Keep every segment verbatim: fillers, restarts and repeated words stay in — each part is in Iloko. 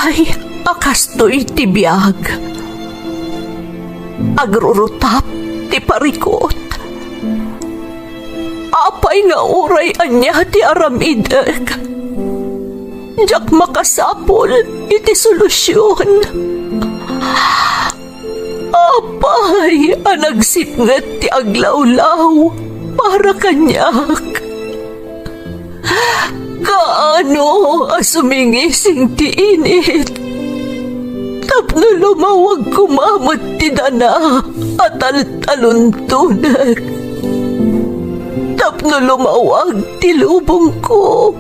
Ay, a kastoy ti biag. Agrurutap ti parikut. Apay nga uray ania ti aramidek, diak makasapul iti solusion. Apay a nagsipnget ti aglawlaw para kaniak. Kaano a sumingising ti init tapno lumawag koma met ti dana a taltaluntonek, tapno lumawag ti lubongko.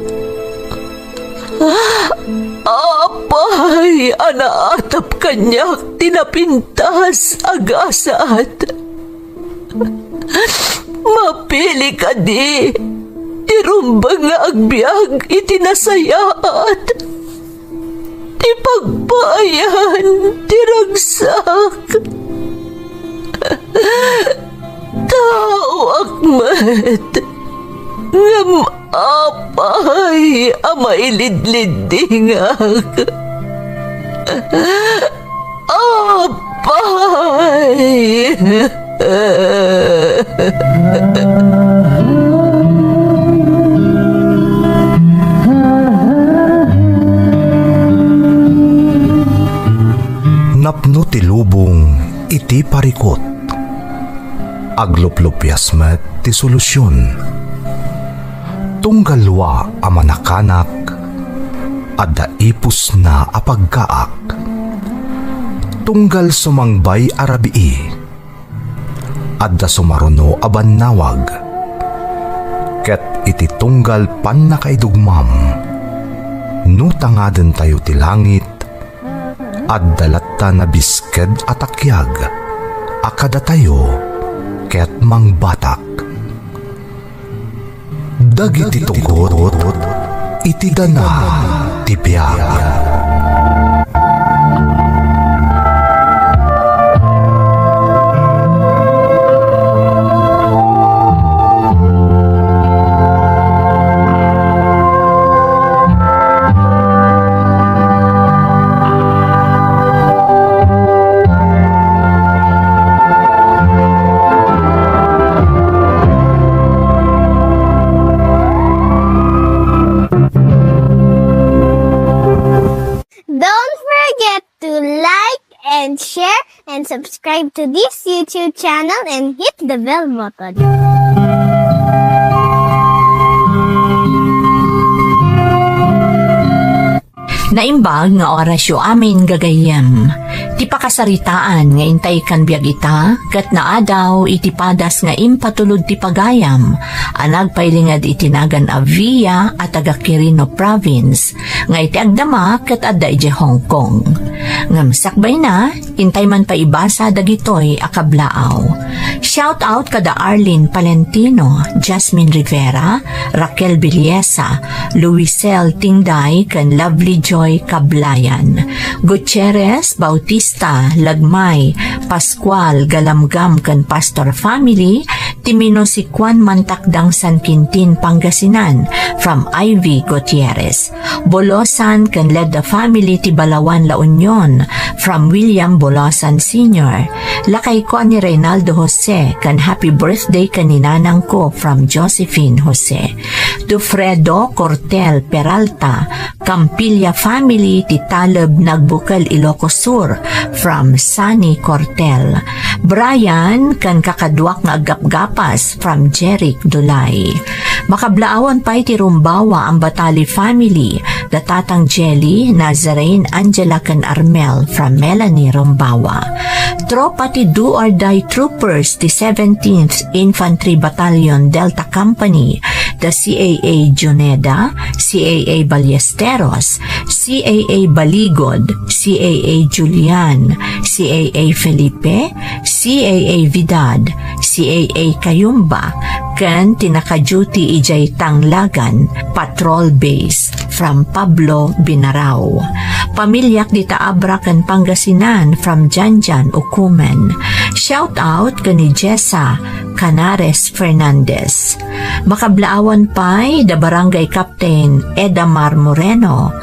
Apay a naatap kaniak ti napintas a gasat. Mapili kadi ti rumbeng nga agbiag iti nasayaat, ti pagpaayan ti ragsak. Taoak met, ngem apay a mailidliddingak? Apay! Napno ti lubong iti parikut. Agluplupias met ti solusion. Tunggal wa a manakanak, adda ipusna a paggaak. Tunggal sumangbay a rabii, adda sumaruno a bannawag. Ket iti tunggal pannakaidugmam, no tangadentayo ti langit, adda latta nabisked a takiag a kadatayo ket mangbatak. Dagiti tugot iti dana ti biag. Don't forget to like and share and subscribe to this YouTube channel and hit the bell button. Naimbag nga orasyo amin, gagayyem. Ti pakasaritaan nga intay kan biag ita, ket naadaw iti padas nga impatulod ti pagayam a nagpailinged iti nagan a Via a taga Quirino Province, nga iti agdama ket adda idiay Hong Kong. Ngem sakbayna, intay man pay ibasa dagitoy a kablaaw. Shout out kada Arlene Palentino, Jasmine Rivera, Raquel Villesa, Luisel Tingday, ken Lovely Joy Kablayan. Gutierrez, Bautista, Lagmay, Pascual, Galamgam, ken Pastor family, ti Mino Sicuan Mantakdang, San Quintin, Pangasinan, from Ivy Gutierrez. Bolosan ken Ledda family ti Balawan, La Union, from William Bolosan Senior. Lakayko a ni Reynaldo Jose ken happy birthday ken ni nanangko, from Josephine Jose. To Fredo Cortel Peralta, Campilla family ti Taleb, Nagbukel, Ilocos Sur, from Sunny Cortel. Brian ken kakaduak nga aggapgapas, from Jeric Dulay. Makablaawan pay ti Rumbawa Ambatali family, da Tatang Jelly, Nazarene, Angela, ken Armel, from Melanie Rumbawa. Tropa ti Do or Die Troopers ti seventeenth Infantry Battalion Delta Company, da C A A Juneda, C A A Ballesteros, C A A Baligod, C A A Julian, C A A Felipe, C A A Vidad, C A A Cayumba, ken ti naka-duty idiay Tanglagan Patrol Base, from Pablo Binarao. Pamiliak dita Abra ken Pangasinan, from Janjan Ucumen. Shout out ken ni Jessa Canares Fernandez. Makablaawan pay da Barangay Captain Edamar Moreno,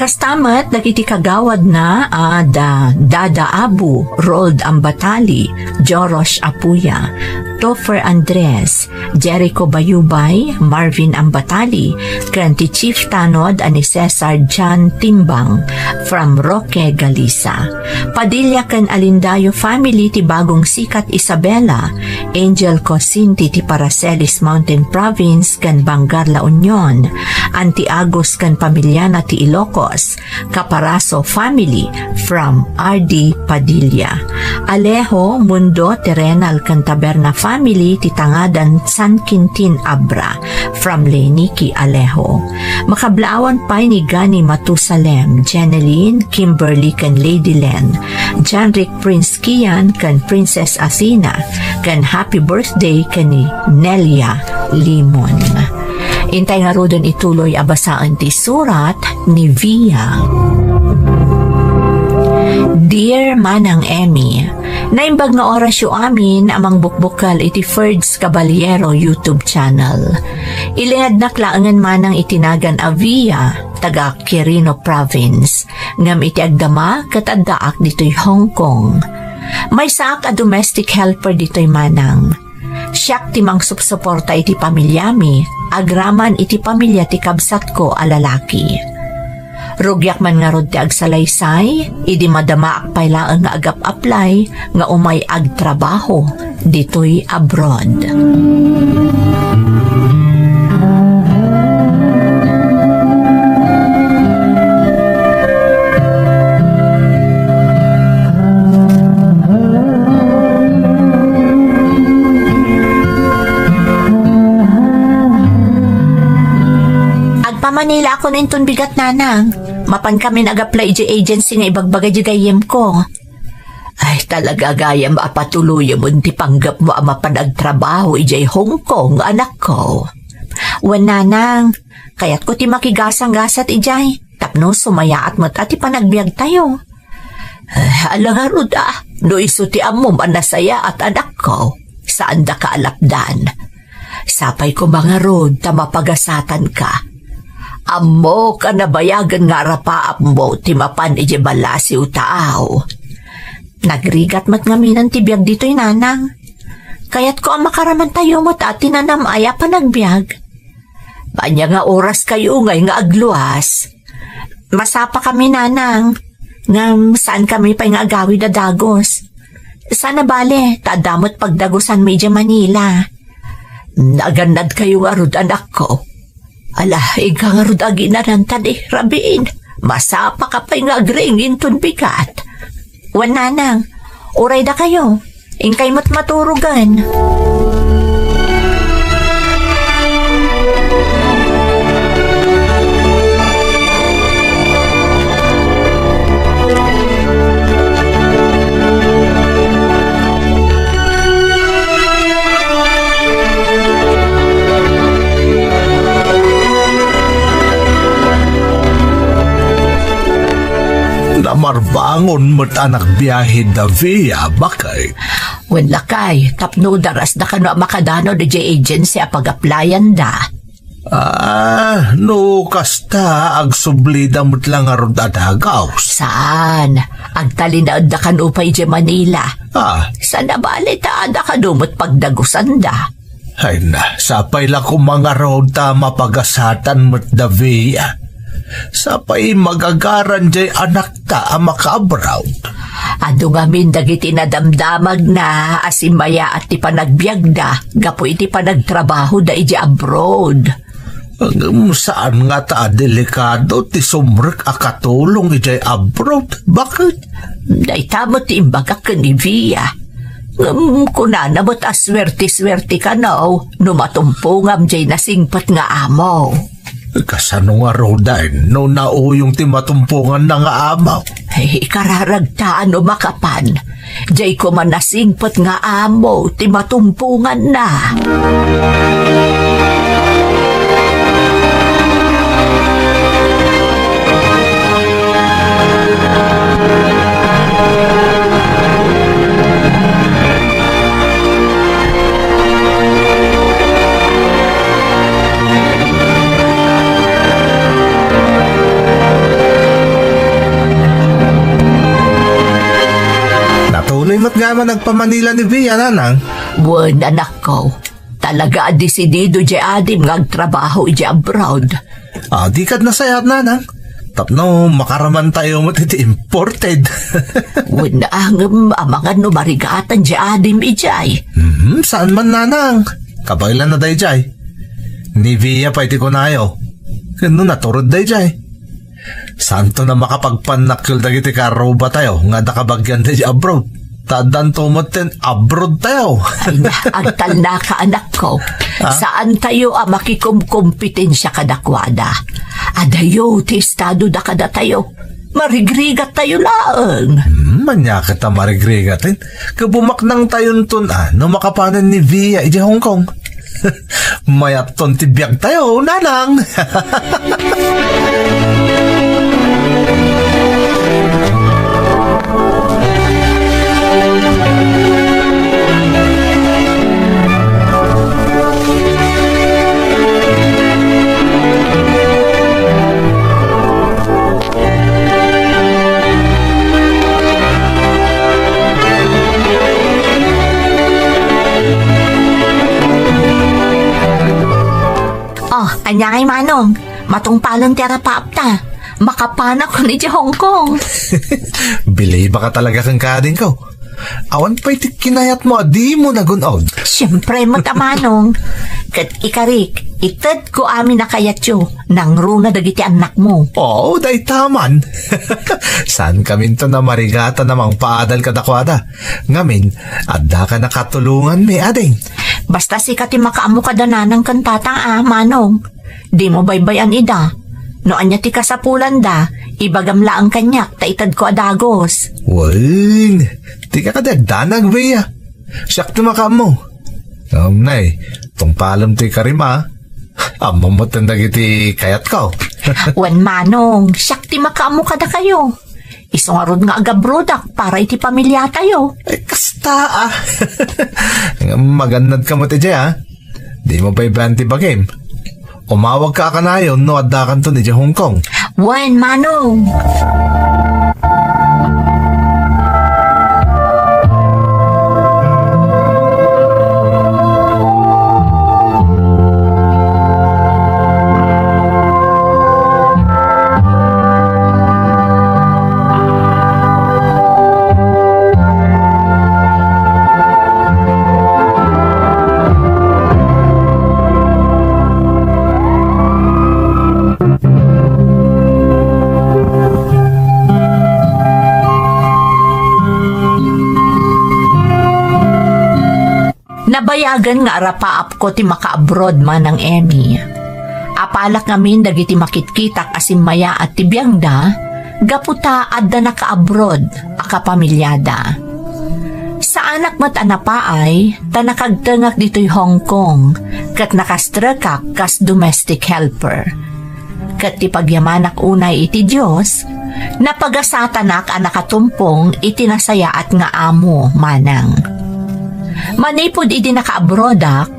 Kasta met dagiti kagawadna a da Dada Abu, Rold Ambatali, Joros Apuya, Topher Andres, Jericho Bayubay, Marvin Ambatali, ken ti Chief Tanod a ni Cesar John Timbang from Roque, Galisa. Padilla ken Alindayo family ti Bagong Sikat, Isabela, Angel Cosinti ti Paracelis Mountain Province ken Bangar, La Union, Auntie Agus ken pamiliana ti Ilocos, Caparaso family from R D Padilla. Alejo, Mundo, Terrenal ken Taberna family ti Tangadan, San Quintin, Abra from Leniki Alejo. Makablaawan pay ni Gani Matusalem, Jeneline, Kimberly ken Lady Len, Janrick Prince Kian ken Princess Athena, ken happy birthday ken ni Nelia Limon. Intay ngaruden ituloy a basaen ti surat ni Via. Dear Manang Emmy, naimbag nga orasyo amin a mangbukbukkel iti Ferds Caballero YouTube channel. Ilingednak laengen manang iti nagan a Via, taga Quirino Province, ngem iti agdama ket addaak ditoy Hong Kong. Maysaak a domestic helper ditoy manang. Siak ti mangsupsuporta iti pamiliami, agraman iti pamilia ti kabsatko a lalaki. Rugiak man ngarud ti agsalaysay, idi madamaak pay laeng nga agap-apply nga umay agtrabaho ditoy abroad. Agpamanila ako inton bigat, nanang. Mapan kami nga ag-apply idiay agency nga ibagbaga idiay gayyemko. Ay, talaga gayam a patuloyem ti panggepmo a mapan agtrabaho idiay Hong Kong, anakko. Wen, nanang, kayatko ti makigasanggasat idiay tapno sumayaat met a ti panagbiagtayo. Eh, ala ngarud a, no isu ti ammom a nasayaat, anakko, saandaka a lapdan. Sapay koma ngarud ta mapagasatanka. Ammok a nabayagen nga arapaapmo ti mapan idiay ballasiw taaw. Nagrigat met ngaminen ti biag ditoy, nanang. Kayatko a makaramantayo met a ti nanam-ay a panagbiag. Ania nga oraskayo ngay nga agluas? Masapakami, nanang, ngem saankami pay nga agawid a dagus. Saan a bale, ta adda met pagdagusanmi idiay Manila. Nagannadkayo ngarud, anakko. Ala, inka ngarud aginan-an ta ni rabiin. Masapaka pay nga agriing inton bigat. Wen, nanang, uray dakayo. Inkay met maturogen. Namarbangon met a nagbiahe da Via, bakay. Wen lakay, tapno darasda kano a makadano idiay agency a pag-applyan da. Ah, no kasta, agsublida met la ngarud a dagaw. Saan? Agtalinaedda kano pay idiay Manila. Ah. Saan a bale ta adda kano met pagdagusanda. Ay na, sapay la koma ngarud ta mapagasatan met da Via. Sapay magagaran jay anakta a makaabroad. Adu ngamin dagiti nadamdamagna a simmayaat ti panagbiagda gapu iti panagtrabahoda idiay abroad. Ngem saan ngata a delikado ti sumrek a katulong idiay abroad? Bakit? Dayta met ti imbagak ken ni Via. Ngem kunana met a suerte-suerte kano no matumpongam jay nasingpet nga amo. Kasano ngaruden no nauyong ti matumponganna nga amo? Ay, ikararagta no makapan. Jay koma nasingpet nga amo ti matumponganna. Nga man nagpamanila ni Via, nanang? Wen, anakko. Talaga a desidido diay adim nga agtrabaho idiay abroad. Ah, di kad nasayaat, nanang. Tapno makaramantayo met iti imported. Wen, ngem amangan no marigatan diay adim idiay. Mhm, saan man, nanang. Kabaelanna daydiay. Ni Via pay ti kunayo. Ken no natured daydiay. Saanton a makapagpannakkel dagiti karrubatayo nga adda kabagian daydiay abroad. Ta addanto metten abroad tayo. Ay na, agtalnaka, anakko. Ah? Saantayo a makikomkompetensia kadakuada. Adayo ti estadoda kadatayo. Marigrigattayo laeng. Hmm, ania ket a marigrigaten. Ket bumaknangtayonton a no makapanen ni Via idiay Hong Kong. Mayatton ti biagtayo, nanang. Oh, ania ngay, Manong? Matungpalen ti arapaapta. Makapanak idiay Hong Kong. Bilibaka talaga kenka, adingko. Awan pay ti kinayatmo a dimo nagun-od. Siempre met a, Manong. Ket ikarik, itedko amin a kayatyo, nangruna dagiti annakmo. Oo, dayta man. Saankaminton a marigatan a mangpaadal kadakuada. Ngamin, addaka nakatulonganmi, ading. Basta sika ti makaammo kada nanang ken tatang a, Manong. Dimo baybay-an ida. No ania ti kasapulanda, ibagam laeng kaniak ta itedko a dagus. Wen, dika kadi agdanag, Bea. Siak ti makaammo. Ngem nay, tungpalem ti ikarima. Ammom metten dagiti kayatko. Wen, Manong, siak ti makaammo kadakayo. Isu ngarud nga agabrodak para iti pamiliatayo. Ay, kasta, ah. Ngem magannadka met idiay, ah. Dimo baybay-an ti bagim. Umawagka a kanayon no addakanton idiay Hong Kong. Wen, Manong. Nabayagen nga arapaapko ti makaabroad, Manang Emmy. Apalak ngamin dagiti makitkitak a simmayaat ti biagda, gapu ta adda nakaabroad a kapamiliada. Saanak met a napaay, ta nakagtengak ditoy Hong Kong, ket nakastrekak kas domestic helper. Ket ti pagyamanak unay iti Dios, napagasatanak a nakatumpong iti nasayaat nga amo, Manang. Manipud idi nakaabroadak,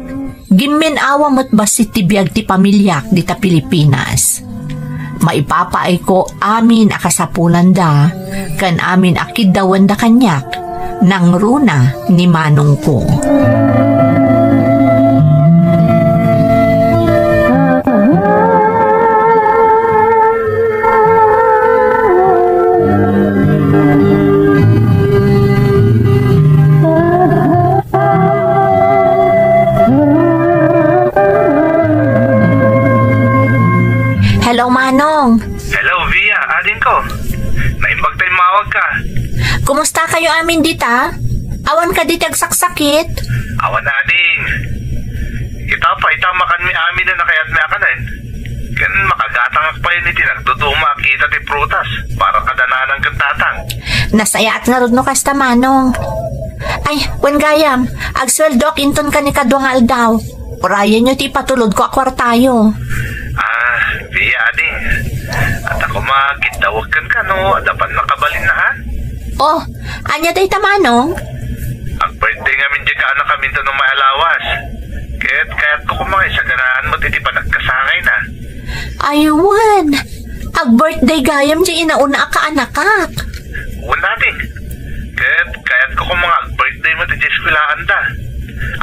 gimmin-awa met bassit ti biag ti pamiliak dita Pilipinas. Maipapaayko amin a kasapulanda ken amin a kiddawenda kaniak, nangruna ni manongko. Hello, Manong. Hello, Via, adingko. Naimbag ta immawagka. Kumusta kayo amin dita? Awan kadi ti agsaksakit? Awan, ading. Ita pay ta makanmi amin a nakayatmi a kanen. Ken makagatangak pay iti nagduduma a kita ti prutas para kada nanang ken tatang. Nasayaat ngarud no kasta, Manong. Ay, wen gayam, agsueldoak inton kanikadua nga aldaw. Urayenyo ti ipatulodko a kuartayo. Ah, Via, ading. Adda koma kiddawek kenka no adda pannakabalinna, ha? Oh, ania dayta, Manong? Ag-birthday ngamin diay kaanakam inton umay a lawas. Ket kayatko koma nga isaganaan met iti panagkasangayna. Ay, wen. Ag-birthday gayam diay inauna a kaanakak. Wen, ading. Ket kayatko koma nga Di met iti eskwelaanda.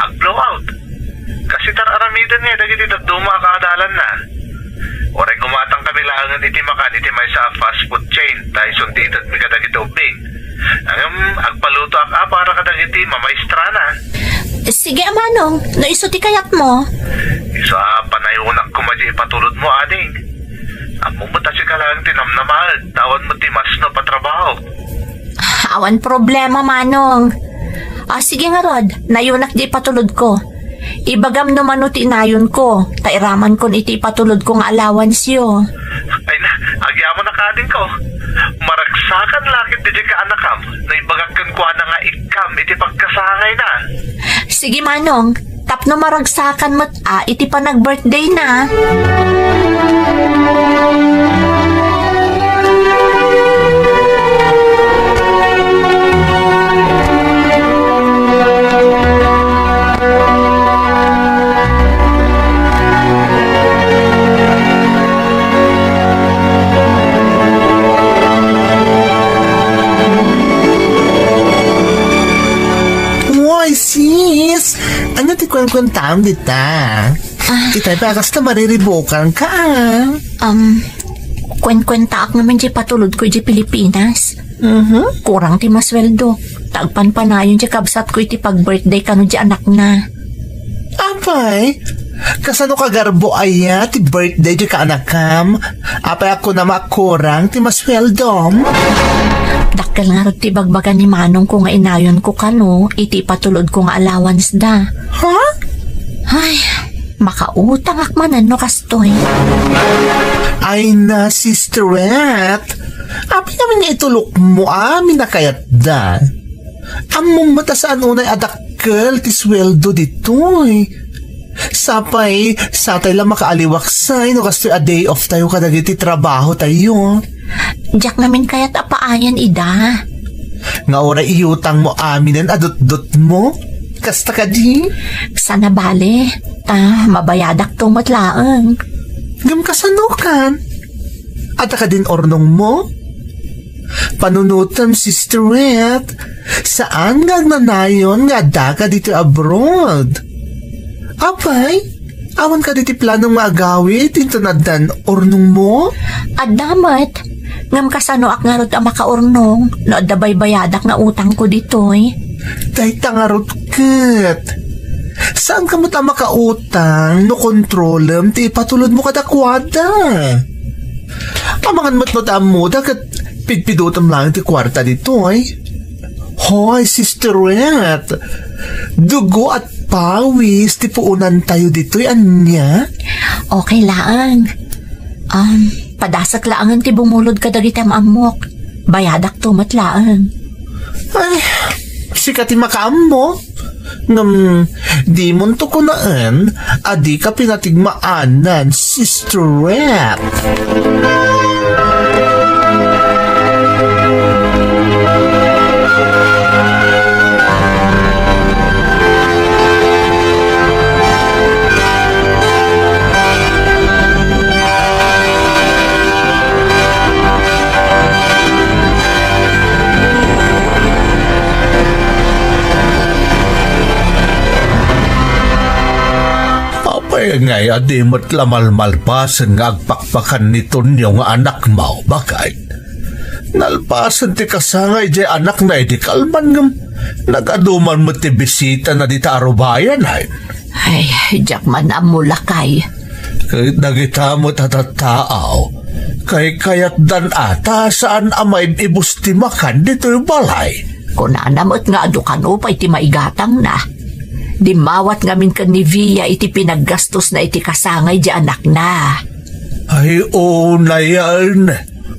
Ag-blowout. Kas ita ar-aramiden ngay dagiti dadduma a kaadalanna. Uray gumatang kami laengen iti makan iti maysa a fast food chain, ta isun ti itedmi kadagiti ubbing. Ngem agpalutoak a para kadagiti mamaistrana. Sige, a manong, no isu ti kayatmo. Isu a panayunak koma diay ipatulodmo, ading. Ammom met a sika laeng ti namnamaek, ta awan met ti masnop a trabaho. Awan problema, manong. Ah, sige ngarud, nayunak diay ipatulodko. Ibagam no mano ti inayonko, ta iramankon iti ipatulodko nga allowanceyo. Ay na, agyamanak, adingko. Maragsakan la ketdi diay kaanakam no ibagak kenkuana nga ikkam iti pagkasangayna. Sige, manong, tapno maragsakan met a iti panag-birthdayna. Uy, sis! Ania ti kuenkuentaam dita? Ah. Itay pa, kasta mariribukanka, ah. Um, kuenkuentaak ngamin diay patulodko idiay Pilipinas. Mhm. Kurang ti masweldok. Ta agpanpanayon diay kabsatko iti pag-birthday kano diay anakna. Apay, kasano kagarbo aya ti birthday diay kaanakam? Apay a kunam a kurang ti masweldom? Dakkel ngarud ti ibagbaga ni manongko nga inayonko kano iti ipatulodko nga allowance da. Ha? Ay, makautangak manen no kastoy. Ay na, sisterette. Apay ngamin nga itulokmo amin a kayatda? Ammom met a saan unay a dakkel ti sueldo ditoy. Sapay, satay la makaaliwaksay no kastoy a day off tayo kadagiti trabaho tayo. Diak ngamin kayat a paayan ida. Nga uray iutangmo aminen a dutdutmo? Kasta kadi? Saan a bale, ta mabayadakto met laeng. Ngem kasanokan? Adda kadin urnongmo? Panunotem, sisterette, saan nga agnanayon nga addaka ditoy abroad? Apay, awan kadi ti planom nga agawid inton addan urnongmo? Adda met, ngem kasanoak ngarud a makaurnong no adda baybayadak nga utangko ditoy? Dayta ngarud ket. Saanka met a makautang no kontrolem ti ipatulodmo kadakuada. Amangan met no ti ammoda ket pidpidotem laeng ti kuarta ditoy. Hoy, sisterette, dugo at pawis ti puonantayo ditoy, ania? Okay laeng. Um, padasek laengen ti bumulod kadagiti am-ammok. Bayadakto met laeng. Ay, sika ti makaammo. Ngem, dimonto kunaen a dika pinatigmaanan, sisterette. Apay ngay a di met la malmalpasen nga agpakpakan ni Tonio nga anakmo, baket? Nalpasen ti kasangay diay anakna idi kalman ngem nagadu man met ti bisitana dita a rubayan, ay. Ay, diak man ammo, lakay. Ket dagita met a tattao, kaykayatdan a ta saan a maib-ibus ti makan ditoy balay. Kunana met nga adu kano pay ti maigatangna. Dimmawat ngamin ken ni Via iti pinaggastosna iti kasangay diay anakna. Ay, unayen.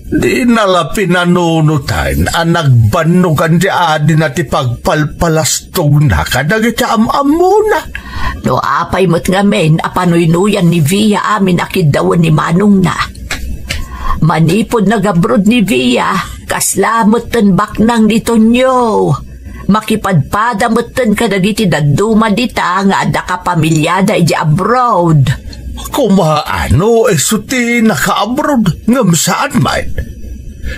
Dina la pinanunotan a nagbannogan diay adina ti pagpalpalastogna kadagiti am-ammona. No apay met ngamin a panuynuyan ni Via amin a kiddawen ni manongna. Manipud nagabroad ni Via, kasla metten baknang ni Tonio. Makipadpada metten kadagiti dadduma dita nga adda kapamiliada idiay abroad. Kumaano isu ti nakaabroad ngem saan met?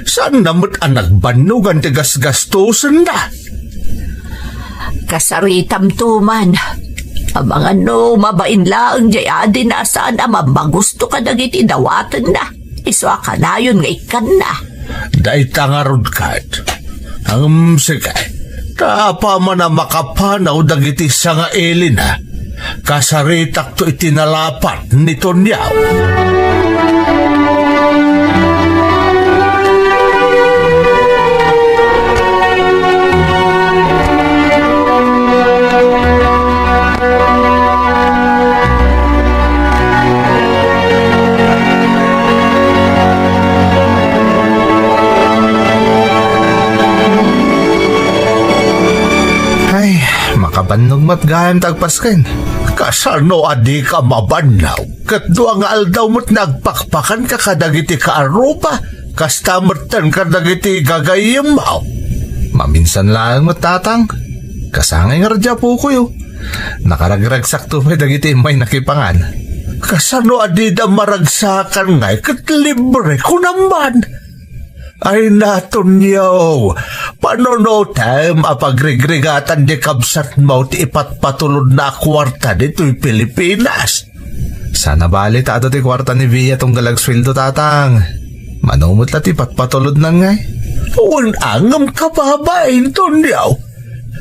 Saanna met a nagbannogan ti gasgastosenna? Kasaritamto man. Amangan no mabain laeng jay adina a saan a mammagusto kadagiti dawatenna. Isu a kanayon nga ikkanna. Dayta ngarud ket. Ngem sige, ta apaman a makapanaw dagiti sangailina, kasaritakto iti nalapat ni Toniaw. Ay, makabannog met gayam ti agpasken. Kasano a dika mabannog? Ket dua nga aldaw met nagpakpakanka kadagiti kaaruba, kasta metten kadagiti gagayyemmo. Maminsan laeng met, Tatang. Kasangay ngarud ti apokoy. Nakaragragsakto pay dagiti immay nakipangan. Kasano a dida maragsakan ngay ket libre, kunam man? Ay, Tonio, panunutem a pagrigrigatan ti kabsatmo ti ipatpatulodna a kuarta ditoy Pilipinas. Saan a bali ta adu ti kuarta ni Bea tunggal agsueldo, Tatang. Mano met la ti patpatulodna ngay? Wen, ngem kababain, Tonio.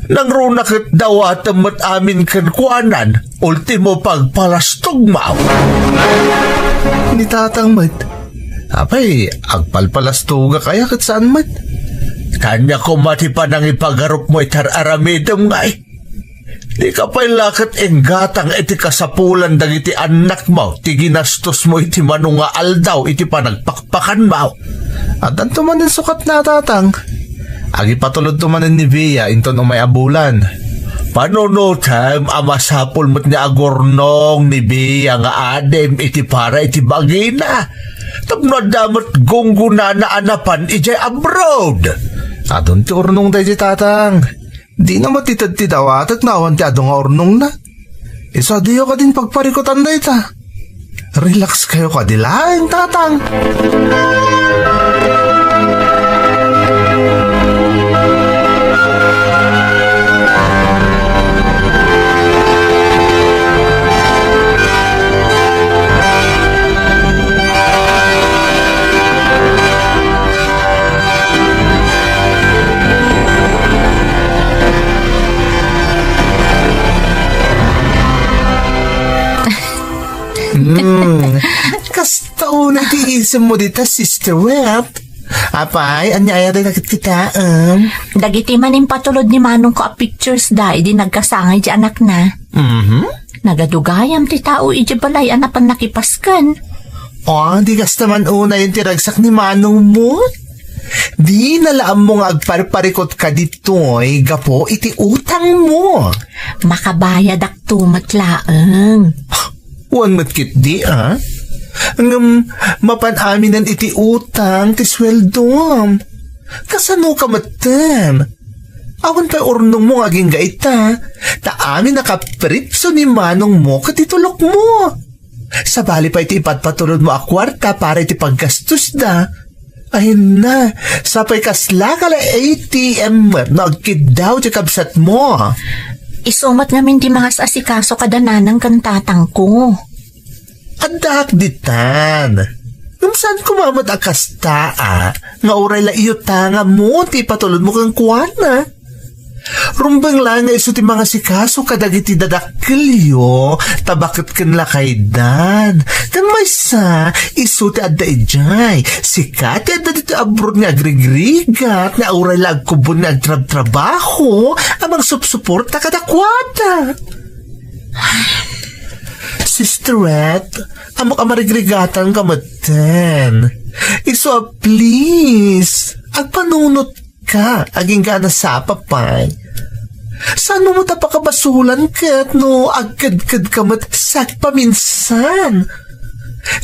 Nangruna ket dawatem met amin kenkuana, ultimo pagpalastogmo. Ni Tatang met. Apay, agpalpalastogak aya ket saan met? Ania koma ti panangipagarupmo iti ar-aramidem ngay? Dika pay la ket inggatang iti kasapulan dagiti annakmo ti ginastosmo iti mano nga aldaw iti panagpakpakanmo. Addanto manen sukatna, Tatang. Agipatulodto manen ni Bea inton umay a bulan. Panunutem a masapul met nga agurnong ni Bea nga adim iti para iti bagina. Tapno adda met gunggonana a napan idiay abroad. Adun ti urnong daydi, Tatang. Dina met ited ti dawatek no awan ti adu nga urnongna. Isu a diyo kadin pagparikutan dayta. Relax kayo kadi laeng, Tatang. Hmm. Kasta unay ti isemmo dita, Sister Wet. Apay, ania aya ti nakitkitaem? Dagiti manimpatulod ni manongko a pictures da idi nagkasangay ti anakna. Mhm. Nagadu gayam ti tao idiay balay a napan nakipasken. O, di kasta man unayen ti ragsak ni manongmo? Dina la ammo nga agparparikot kaditoy gapu iti utangmo. Makabayadakto met laeng. Wen met ketdi, a? Ngem mapan aminen iti utang ti sueldom. Kasano ka metten? Awan pay urnongmo nga agingga ita, ta amin a kapritsio ni manongmo ket itulokmo. Sabali pay ti ipatpatulodmo a kuarta para iti paggastosda. Ayanna, sapay kasla ka la A T M no agkiddaw ti kabsatmo. Isu met ngamin ti mangas-asikaso kada nanang ken tatangko. Addaak ditan. Ngem saan koma met a kasta, a, nga uray la iyutanganmo ti ipatulodmo kenkuana. Rumbeng laeng nga isu ti mangasikaso kadagiti dadakkelyo, ta baket ken lakaydan. Ken maysa, isu ti adda idiay. Sika ti adda ditoy abroad nga agrigrigat, nga uray la agkubon nga agtrabtrabaho, a mangsupsuporta kadakuada. Sister Red, ammok a marigrigatanka metten. Isu a please, agpanunot ka, agingga a nasapa pay. Saanmo met a pakabasulan ket no agkedkedka met sagpaminsan?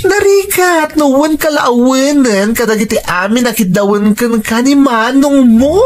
Narigat no wen ka la awenen kadagiti amin a kiddawen kenka ni manongmo.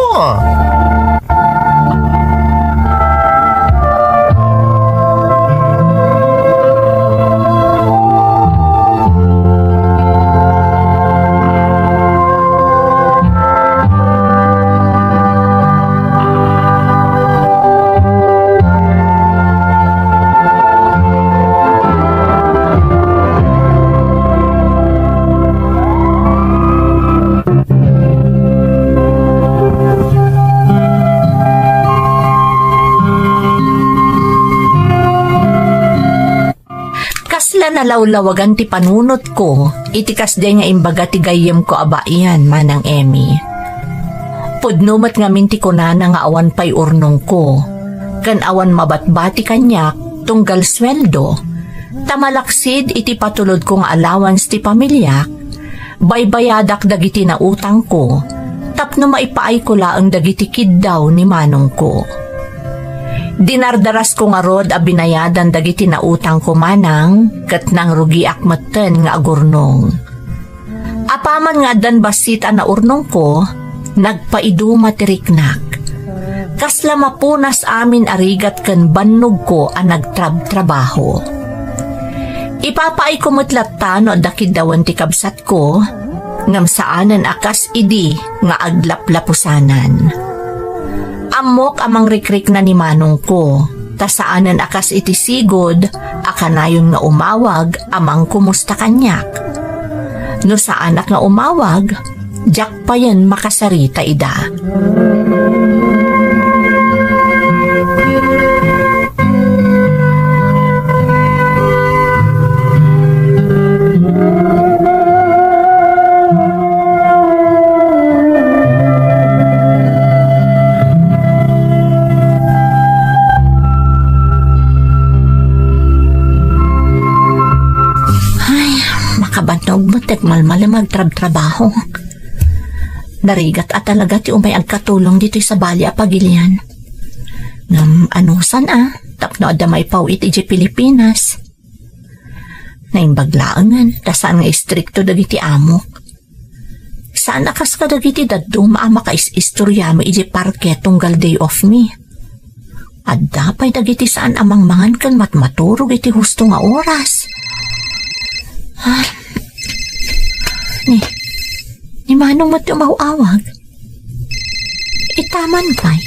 nalawlawagan ti panunotko iti kasdiay nga imbaga ti gayyemko a baian, Manang Emmy. Pudno met ngamin ti kunana nga awan pay urnongko, ken awan mabatbati kaniak tunggal sueldo, ta malaksid iti patulodko nga allowance ti pamiliak, baybayadak dagiti nautangko tapno maipaayko laeng dagiti kiddaw ni manongko. Dinardarasko ngarud a binayadan dagiti nautangko, Manang, ket nangrugiak metten nga agurnong. Apaman nga addan bassit a naurnongko, nagpaiduma ti riknak. Kasla mapunas amin a rigat ken bannogko a nagtrabtrabaho. Ipapaayko met latta no adda kiddawen ti kabsatko, ngem saanen a kas idi nga aglaplapusanan. Ammok a mangrikrikna ni manongko, ta saanen a kas iti sigud a kanayon nga umawag a mangkumusta kaniak. No saanak nga umawag, diak payen makasarita ida. Ay, makabannog met ti agmalmalem nga agtrabtrabaho. Narigat a talaga ti umay agkatulong ditoy sabali a pagilian. Ngem anusan a, tapno adda maipaw-it idiay Pilipinas. Naimbag laengen, ta saan nga istrikto dagiti amok. Saan a kas kadagiti dadduma a makais-istoriami idiay parke tunggal day off mi. Adda pay dagiti saan a mangmangan ken matmaturog iti husto nga oras. Ah, ni, ni Manong met ti umaw-awag. Itaman pay.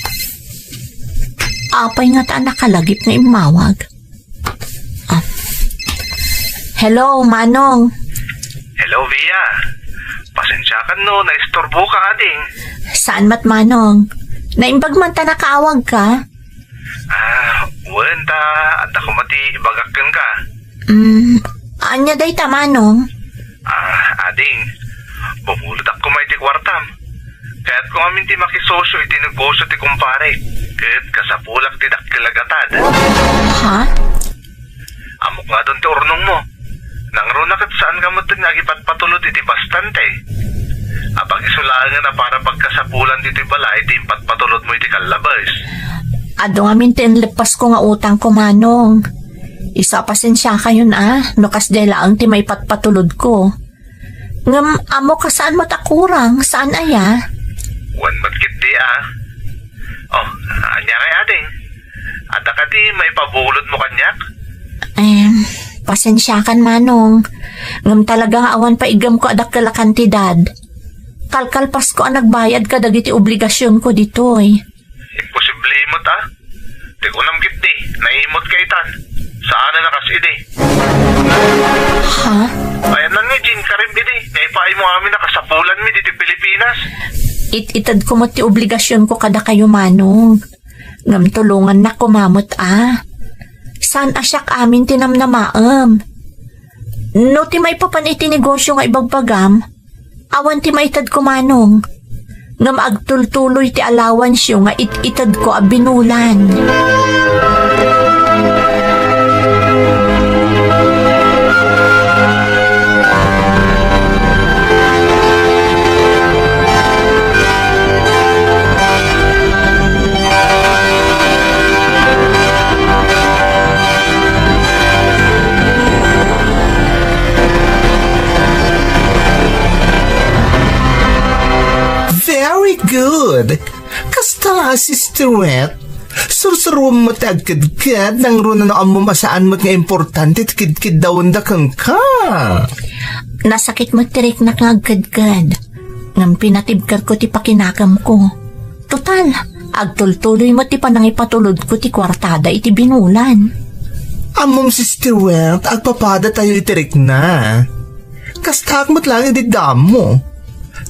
Apay ngata a nakalagip nga immawag? Ah. Hello, Manong. Hello, Via. Pasensiakan no naisturboka, ading. Saan met, Manong? Naimbag man ta nakaawagka? Ah, wen ta, adda koma ti ibagak kenka. Mm, ania dayta, Manong? Ah, ading, bumulodak koma iti kuartam. Kayatko ngamin ti makisosio iti negosio ti kumpare, ket kasapulak ti dakkel a gatad. Ha? Ammok nga adun ti urnongmo. Nangruna ket saanka met nga agipatpatulod iti bastante. Apag isu laengen a para pagkasapulan ditoy balay ti impatpatulodmo iti kallabes. Adu ngamin ti inleppasko nga utangko, Manong. Isu a pasensiakayon a, no kasdiay laeng ti maipatpatulodko. Ngem ammok a saan met a kurang, saan aya? Wen met ketdi a. Oh, ania ngay, ading? Adda kadi maipabulodmo kaniak? Em, pasensiakan, Manong. Ngem talaga nga awan pay iggemko a dakkel a kantidad. Kalkalpasko a nagbayad kadagiti obligasionko ditoy. Imposible met a. Ti kunam ketdi, naimut ka itan. Saan a nakas idi. Ha? Ayan na ni Jean Karim idi. Naipaay mo amin a kasapulanmi diti Pilipinas. It-itedko met ti obligasionko kadakayo, Manong. Ngem tulongannak koma met a. Saan a siak amin ti namnamaem? No ti maipapan iti negosio nga ibagbagam, awan ti maitedko, Manong. Ngem agtultuloy ti allowanceo nga it-itedko a binulan. Very good. Kasta, Sister Wet, sursurom met ti agkedked, nangruna no ammom a saan met nga importante ti kedkeddawenda kenka. Nasakit met ti riknak nga agkedked. Ngem pinatibkerko ti pakinakemko. Total, agtultuloy met ti panangipatulodko ti kuartada iti binulan. Ammom, Sister Wet, agpapadatayo iti rikna. Kastaak met laeng idi damo.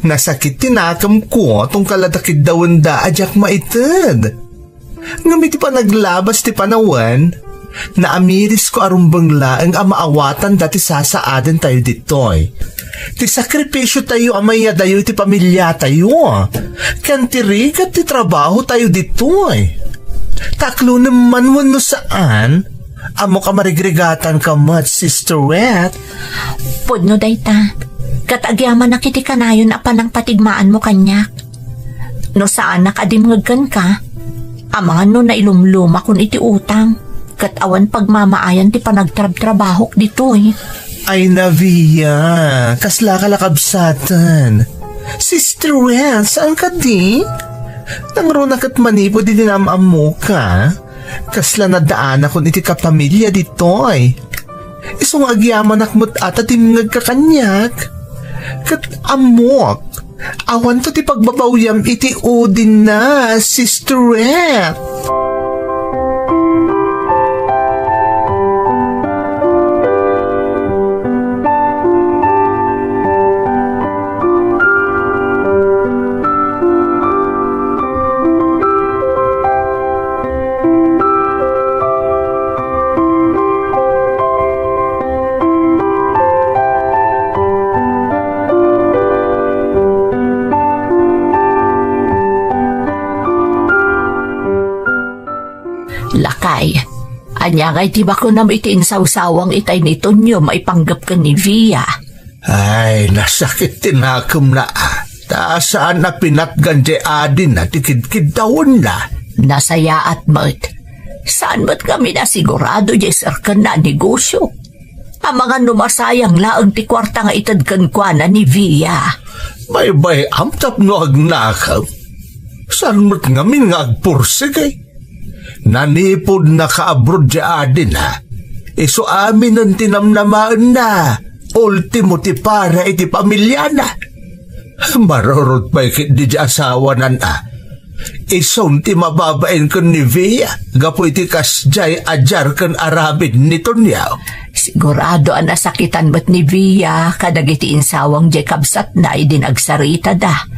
Nasakit ti nakemko tunggal adda keddawenda a diak maited. Ngem iti panaglabas ti panawen, Naamirisko a rumbeng laeng a maawatanda ti sasaaden tayo ditoy. Ti sakripisio tayo a mayadayo iti pamiliatayo, ken ti rigat ti trabaho tayo ditoy. Taklonem man wenno saan, ammok a marigrigatanka met, Sister Wet. Pudno dayta, ket agyamanak iti kanayon a panangpatigmaanmo kaniak. No saanak a dimngeg kenka, amangan no nailumlumakon iti utang, ket awan pagmamaayan ti panagtrabtrabahok ditoy. Ay, Navia, kaslaka la kabsaten. Sister Wen, saan kadi? Nangruna ket manipud iti naam-ammoka. Kasla nadaanakon iti kapamilya ditoy. Isu nga agyamanak met a ta dimngegka kaniak. Ket ammok, awanto ti pagbabawyam iti udinna, Sister Red. Lakay, ania ngay ti bakonam iti insawsawang itay ni Tonyo maipanggep ken ni Via? Ay, nasakit ti nakemna, a. Ta saan a pinatgan diay adina ti kidkiddawenna. Nasayaat met. Saan met ngamin a sigurado diay serkenna a negosio. Amangan no masayang laeng ti kuarta nga ited kenkuana ni Via. Baybay-am tapno agnakem. Saan met ngamin nga agpursigi? Nanipud nakaabroad diay adina, isu aminen ti namnamaenna, ultimo ti para iti pamiliana. Marurot pay ketdi diay asawana, a. Isun ti mababain ken ni Via gapu iti kasdiay a diar ken aramid ni Tonyo. Sigurado a nasakitan met ni Via kadagiti insawang diay kabsatna idi nagsaritada.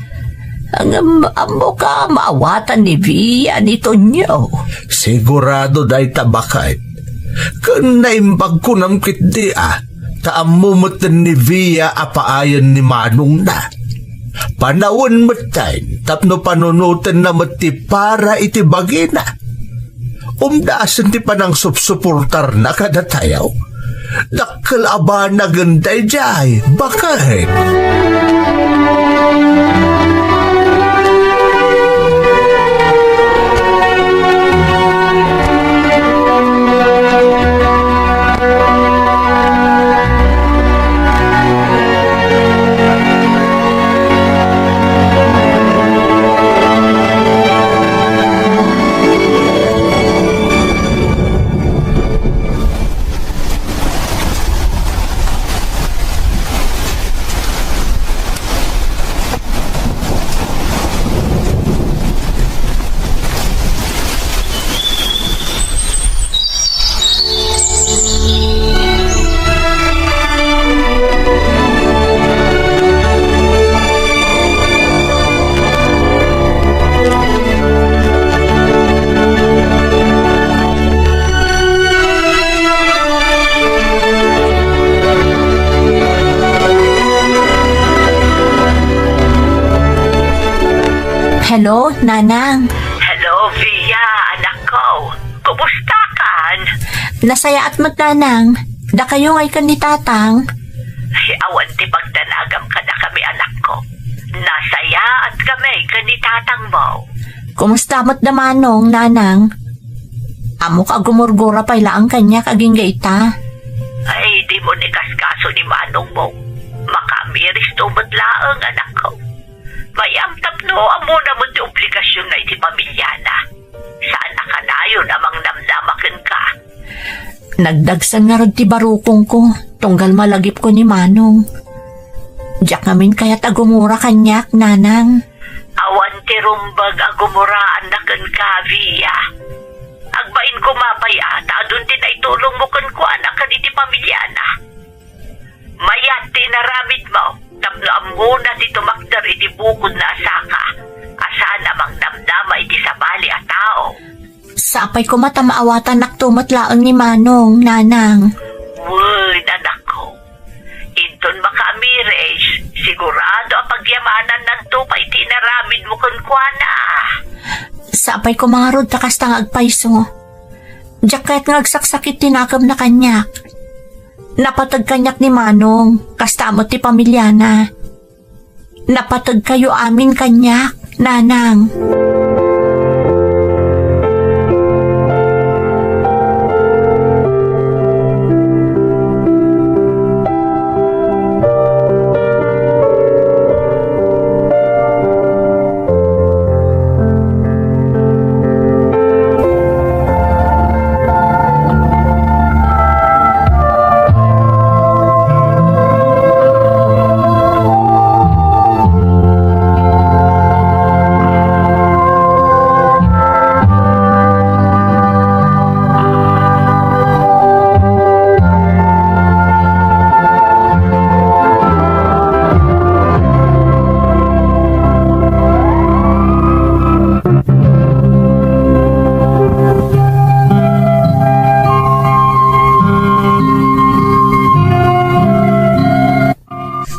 Ngem ammok a maawatan ni Via ni Tonyo. Sigurado dayta, baket. Ken naimbag kunam ketdi, a, ta ammo metten ni Via a paayen ni manongna. Panawen metten tapno panunotenna met ti para iti bagina. Umdasen ti panangsupsuportarna kadatayo. Dakkel a banagen daydiay, baket. Hello, Nanang. Hello, Via, anakko. Kumustakan? Nasayaat met, Nanang. Dakayo ngay ken ni Tatang? Ay, awan ti pagdanagam kadakami, anakko. Nasayaat kami ken ni Tatangmo. Kumusta met da Manong, Nanang? Ammok a gumurgura pay laeng kaniak agingga ita. Ay, dimo ni kaskaso ni Manongmo. Makaamiristo met laeng, anakko. Mayam tapno ammona met ti obligasionna iti pamiliana. Saan a kanayon a mangnamnama kenka. Nagdagsen ngarud ti barukongko, tunggal malagipko ni Manong. Diak ngamin kayat a gumura kaniak, Nanang. Awan ti rumbeng a gumuraanna kenka, Via. Agbain koma pay a ta adun ti naitulongmo kenkuana ken iti pamiliana. Mayat ti inaramidmo tapno ammona ti tumakder iti bukodna a saka a saan a mangnamnama iti sabali a tao. Sapay koma ta maawatannakto met laeng ni Manong, Nanang. Wen, anakko. Inton makaamiris, sigurado a pagyamanannanto pay ti inaramidmo kenkuana. Sapay koma ngarud ta kasta nga agpayso. Diak kayat nga agsaksakit ti nakemna kaniak. Napateg kaniak ni Manong, kasta met ti pamiliana. Napategkayo amin kaniak, Nanang.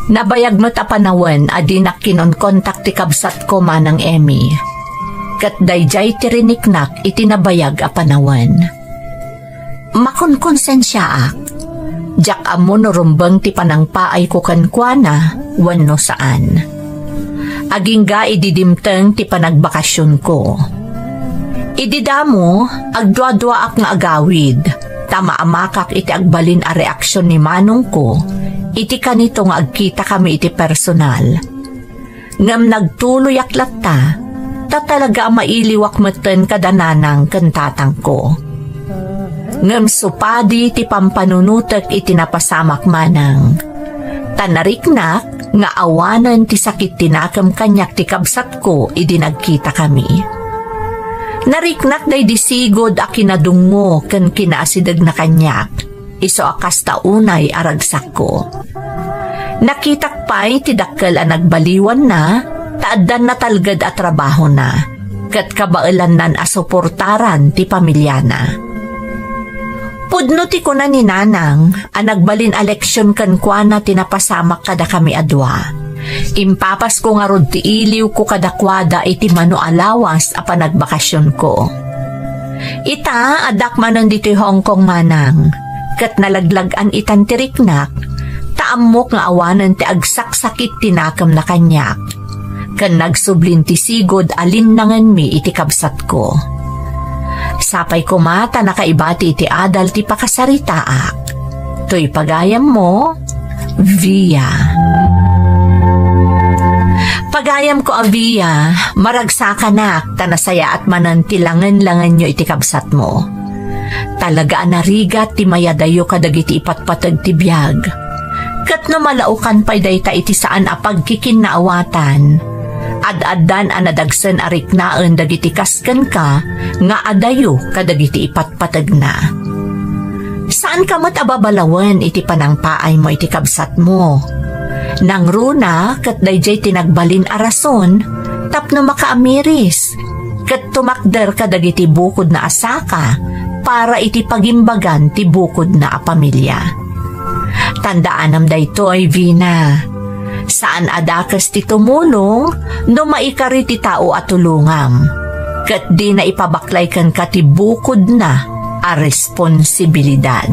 Nabayag met a panawen a dinak kinonkontak ti kabsatko, Manang Emmy. Ket daydiay ti riniknak iti nabayag a panawen. Makonkonsensiaak. Diak ammo no rumbeng ti panangpaayko kenkuana wenno saan. Agingga idi dimteng ti panagbakasionko. Idi damo, agduaduaak nga agawid, ta maamakak iti agbalin a reaksion ni manongko iti kanito nga agkitakami iti personal. Ngem nagtuloyak latta, ta talaga a mailiwak metten kada nanang ken tatangko. Ngem supadi ti pampanunotek iti napasamak manang. Ta nariknak nga awanen ti sakit ti nakem kaniak ti kabsatko idi nagkitakami. Nariknak daydi sigud a kinadungngo ken kinaasidegna kaniak. Isu a kasta unay a ragsakko. Nakitak pay ti dakkel a nagbaliwanna ta addan natalged a trabahona, ket kabaelannan a suportaran ti pamiliana. Pudno ti kuna ni Nanang a nagbalin a leksion kenkuana ti napasamak kadakami a dua. Impapasko ngarud ti iliwko kadakuada iti mano a lawas a panagbakasionko. Ita, addak manen ditoy Hong Kong manang, ket nalaglag-an itan ti riknak, ta ammok nga awanen ti agsaksakit ti nakemna kaniak, ken nagsublin ti sigud a linnangenmi iti kabsatko. Sapay koma ta nakaibati iti adal ti pakasaritaak. Toy pagayammo, Via. Pagayamko a Via, maragsakanak ta nasayaat manen ti langen-langenyo iti kabsatmo. Talaga a narigat ti mayadayo kadagiti ipatpateg ti biag. Ket no malaokan pay dayta iti saan a pagkikinnaawatan, ad-addan a nadagsen a riknaen dagiti kas kenka nga adayo kadagiti ipatpategna. Saanka met a babalawen iti panangpaaymo iti kabsatmo. Nangruna ket daydiay ti nagbalin a rason tapno makaamiris ket tumakder kadagiti bukodna a saka para iti pagimbagan ti bukodna a pamilia. Tandaanam daytoy, Vina. Saan a dakes ti tumulong no maikari ti tao a tulongam, ket dina ipabaklay kenka ti bukodna a responsibilidad.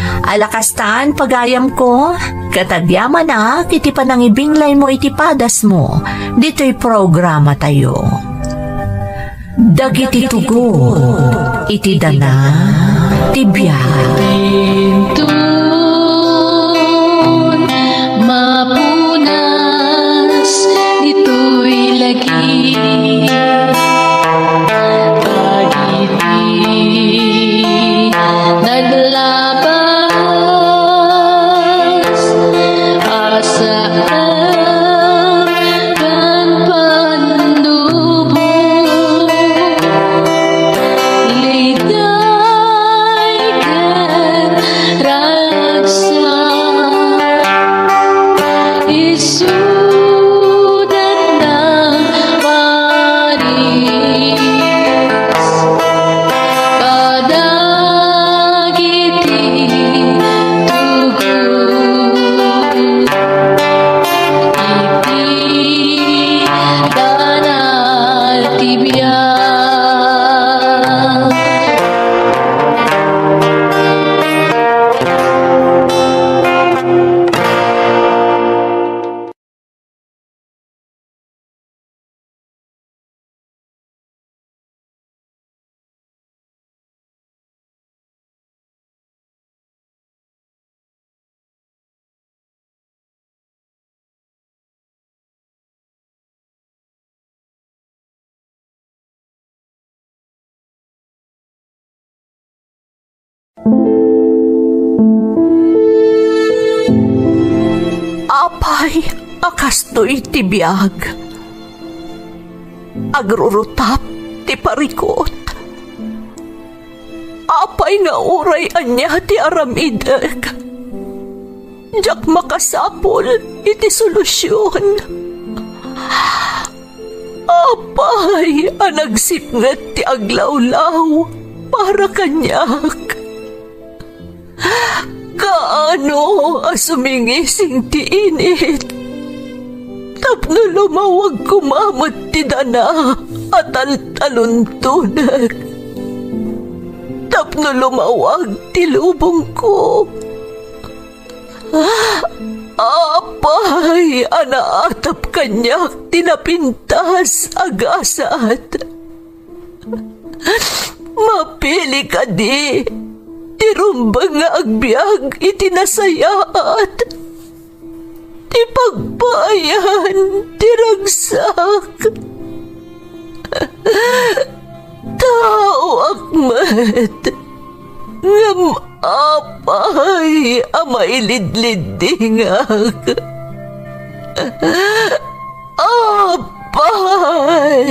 Ala kastan, pagayamko, ket agyamanak iti panangibinglaymo iti padasmo ditoy programatayo. Dagiti tugot iti dana ti biag. Inton mapunas ditoy lagi, dagiti naglabas a saan ken pannubo, liday ken ragsak, isudat nang paris. Apay a kastoy ti biag? Agrurutap ti parikut. Apay nga uray ania ti aramidek, diak makasapul iti solusion. Apay a nagsipnget ti aglawlaw para kaniak? Kaano a sumingising ti init tapno lumawag koma met ti dana a taltaluntonek, tapno lumawag ti lubongko? Apay a naatap kaniak ti napintas a gasat? Mapili kadi ti rumbeng nga agbiag iti nasayaat, ti pagpaayan ti ragsak? Taoak met, ngem apay a mailidliddingak? Apay!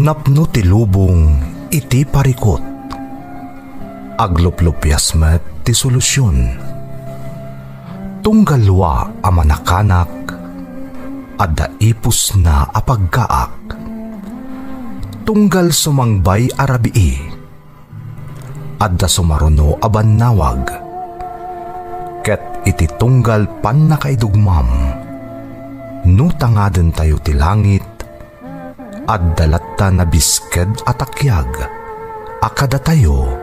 Napno ti lubong iti parikut. Agluplupias met ti solusion. Tunggal lua a manakanak, adda ipusna a pagkaak. Tunggal sumangbay a rabii, adda sumaruno a bannawag. Ket iti tunggal pannakaidugmam, no tangadentayo ti langit, adda latta nabisked a takiag a kadatayo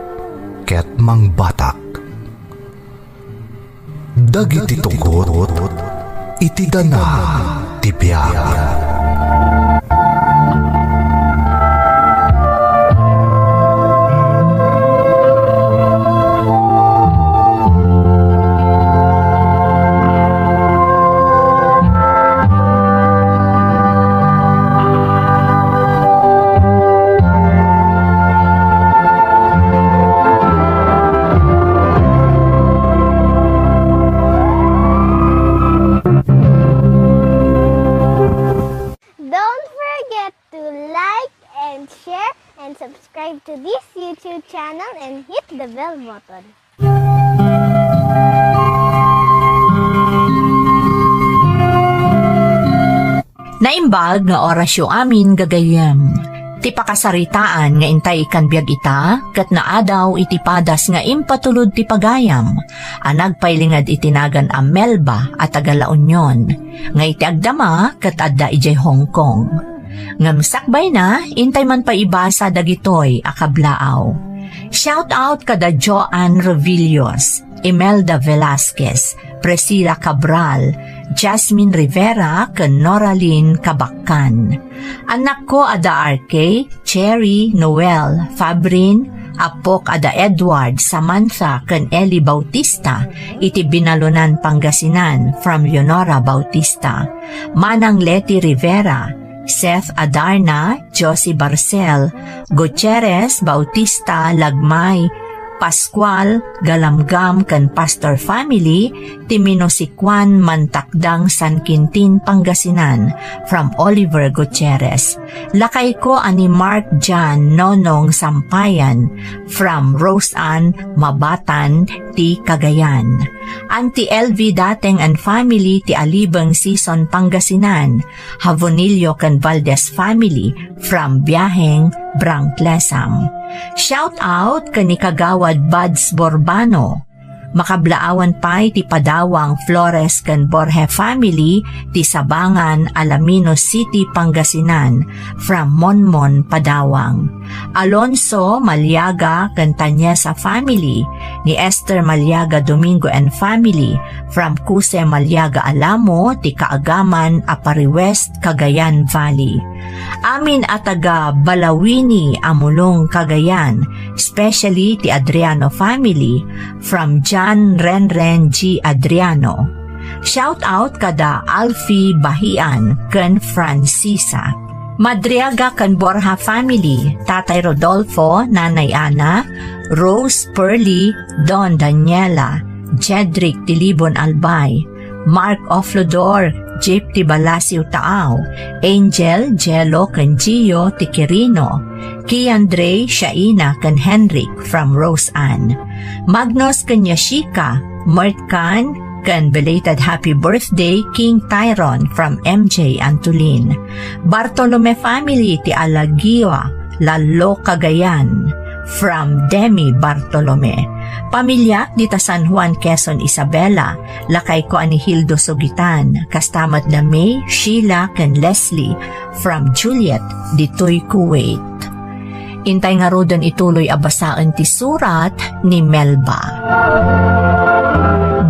ket mangbatak. Dagiti tugot iti dana ti biag. Don't forget to like and share and subscribe to this YouTube channel and hit the bell button. Naimbag nga orasyo amin, gagayyem. Ti pakasaritaan nga intay ikkan biag ita, ket naadaw iti padas nga impatulod ti pagayam, a nagpailinged iti nagan a Melba a taga La Union, nga iti agdama ket adda idiay Hong Kong. Ngem sakbayna, intay man pay ibasa dagitoy a kablaaw. Shout out kada Joanne Revillos, Imelda Velasquez, Priscilla Cabral, Jasmine Rivera, ken Noralyn Kabakkan. Annakko a da R K, Cherry, Noel, Fabrin, appok a da Edward, Samantha, ken Eli Bautista, iti Binalonan, Pangasinan, from Leonora Bautista. Manang Leti Rivera, Seth Adarna, Josie Barcel, Gutierrez, Bautista, Lagmay, Pascual, Galamgam, ken Pastor family, ti Minusikuan, Mantakdang, San Quintin, Pangasinan, from Oliver Gutierrez. Lakayko a ni Mark John Nonong Sampayan, from Rose Ann Mabatan, ti Cagayan. Auntie L V Dateng and family ti Alibeng, Sison, Pangasinan. Javonillo ken Valdez family from Biaheng, Brang, Lesam. Shout out ken ni Kagawad Buds Borbano. Makablaawan pay ti Padawang, Flores ken Borje family ti Sabangan, Alaminos City, Pangasinan, from Monmon, Padawang. Alonso Maliaga ken Tanyesa family, ni Esther Maliaga Domingo and family, from Kuse Maliaga Alamo, ti Kaagaman, Aparri West, Cagayan Valley. Amin a taga Balawini, Amulong, Cagayan, especially ti Adriano family, from John Renren G Adriano. Shout out kada Alfie Bahian ken Francisa. Madriaga ken Borja family, Tatay Rodolfo, Nanay Ana, Rose, Pearly, Don, Daniela, Jedrick Tilibon Albay, Mark Oflodor, Jeep Tibalasiw Taaw, Angel, Jello ken Gio Tiquirino, Kian Dre, Shaina ken Henrik from Rose Ann, Magnus ken Yashika, Mert Khan, ken belated happy birthday King Tyron from M J Antolin. Bartolome family ti Alagiwa, Lalo Cagayan, from Demi Bartolome. Pamiliak dita San Juan, Quezon, Isabela, lakayko a ni Hildo Sugitan, kasta met da May, Sheila, ken Leslie, from Juliet, ditoy Kuwait. Intay ngaruden ituloy a basaen ti surat ni Melba.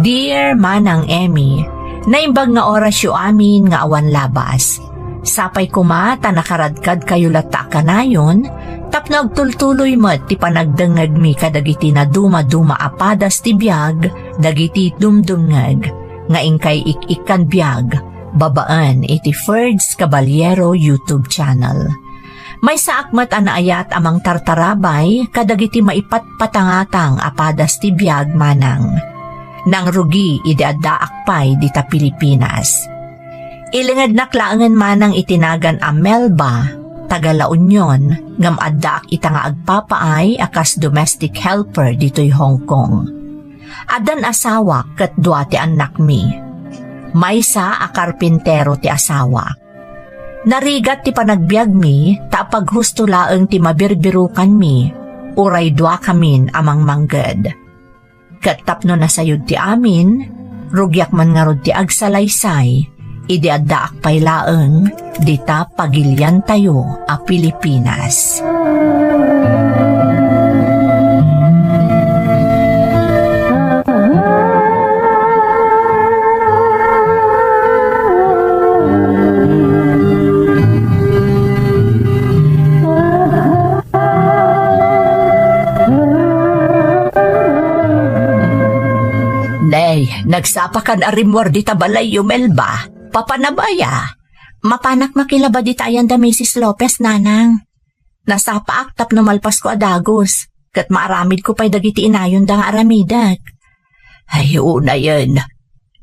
Dear Manang Emmy, naimbag nga orasyo amin nga awan labas. Sapay koma ta nakaradkadkayo latta a kanayon, tapno agtultuloy met ti panagdengngegmi kadagiti nadumaduma a padas ti biag dagiti dumdumngeg nga inkay ik-ikkan biag babaen iti Ferds Caballero YouTube channel. Maysaak met a naayat a mangtartarabay kadagiti maipatpatangatang a padas ti biag manang. Nangrugi idi addaak pay dita Pilipinas. Ilingednak laengen manang iti nagan a Melba, taga La Union, ngem addaak ita nga agpapaay a kas domestic helper ditoy Hong Kong. Addan asawak ket dua ti annakmi. Maysa a karpintero ti asawak. Narigat ti panagbiagmi ta apaghusto laeng ti mabirbirukanmi, uray duakamin a mangmangged. Ket tapno nasayod ti amin, rugiak man ngarud ti agsalaysay idi addaak pay laeng dita pagiliantayo a Pilipinas. Nay, nagsapakan a rimmuar dita balayyo, Melba. Papanam aya? Mapanak makilaba dita ayan da Misis Lopez, Nanang. Nasapaak tapno malpasko a dagus, ket maaramidko pay dagiti inayonda nga aramidek. Ay, unayen,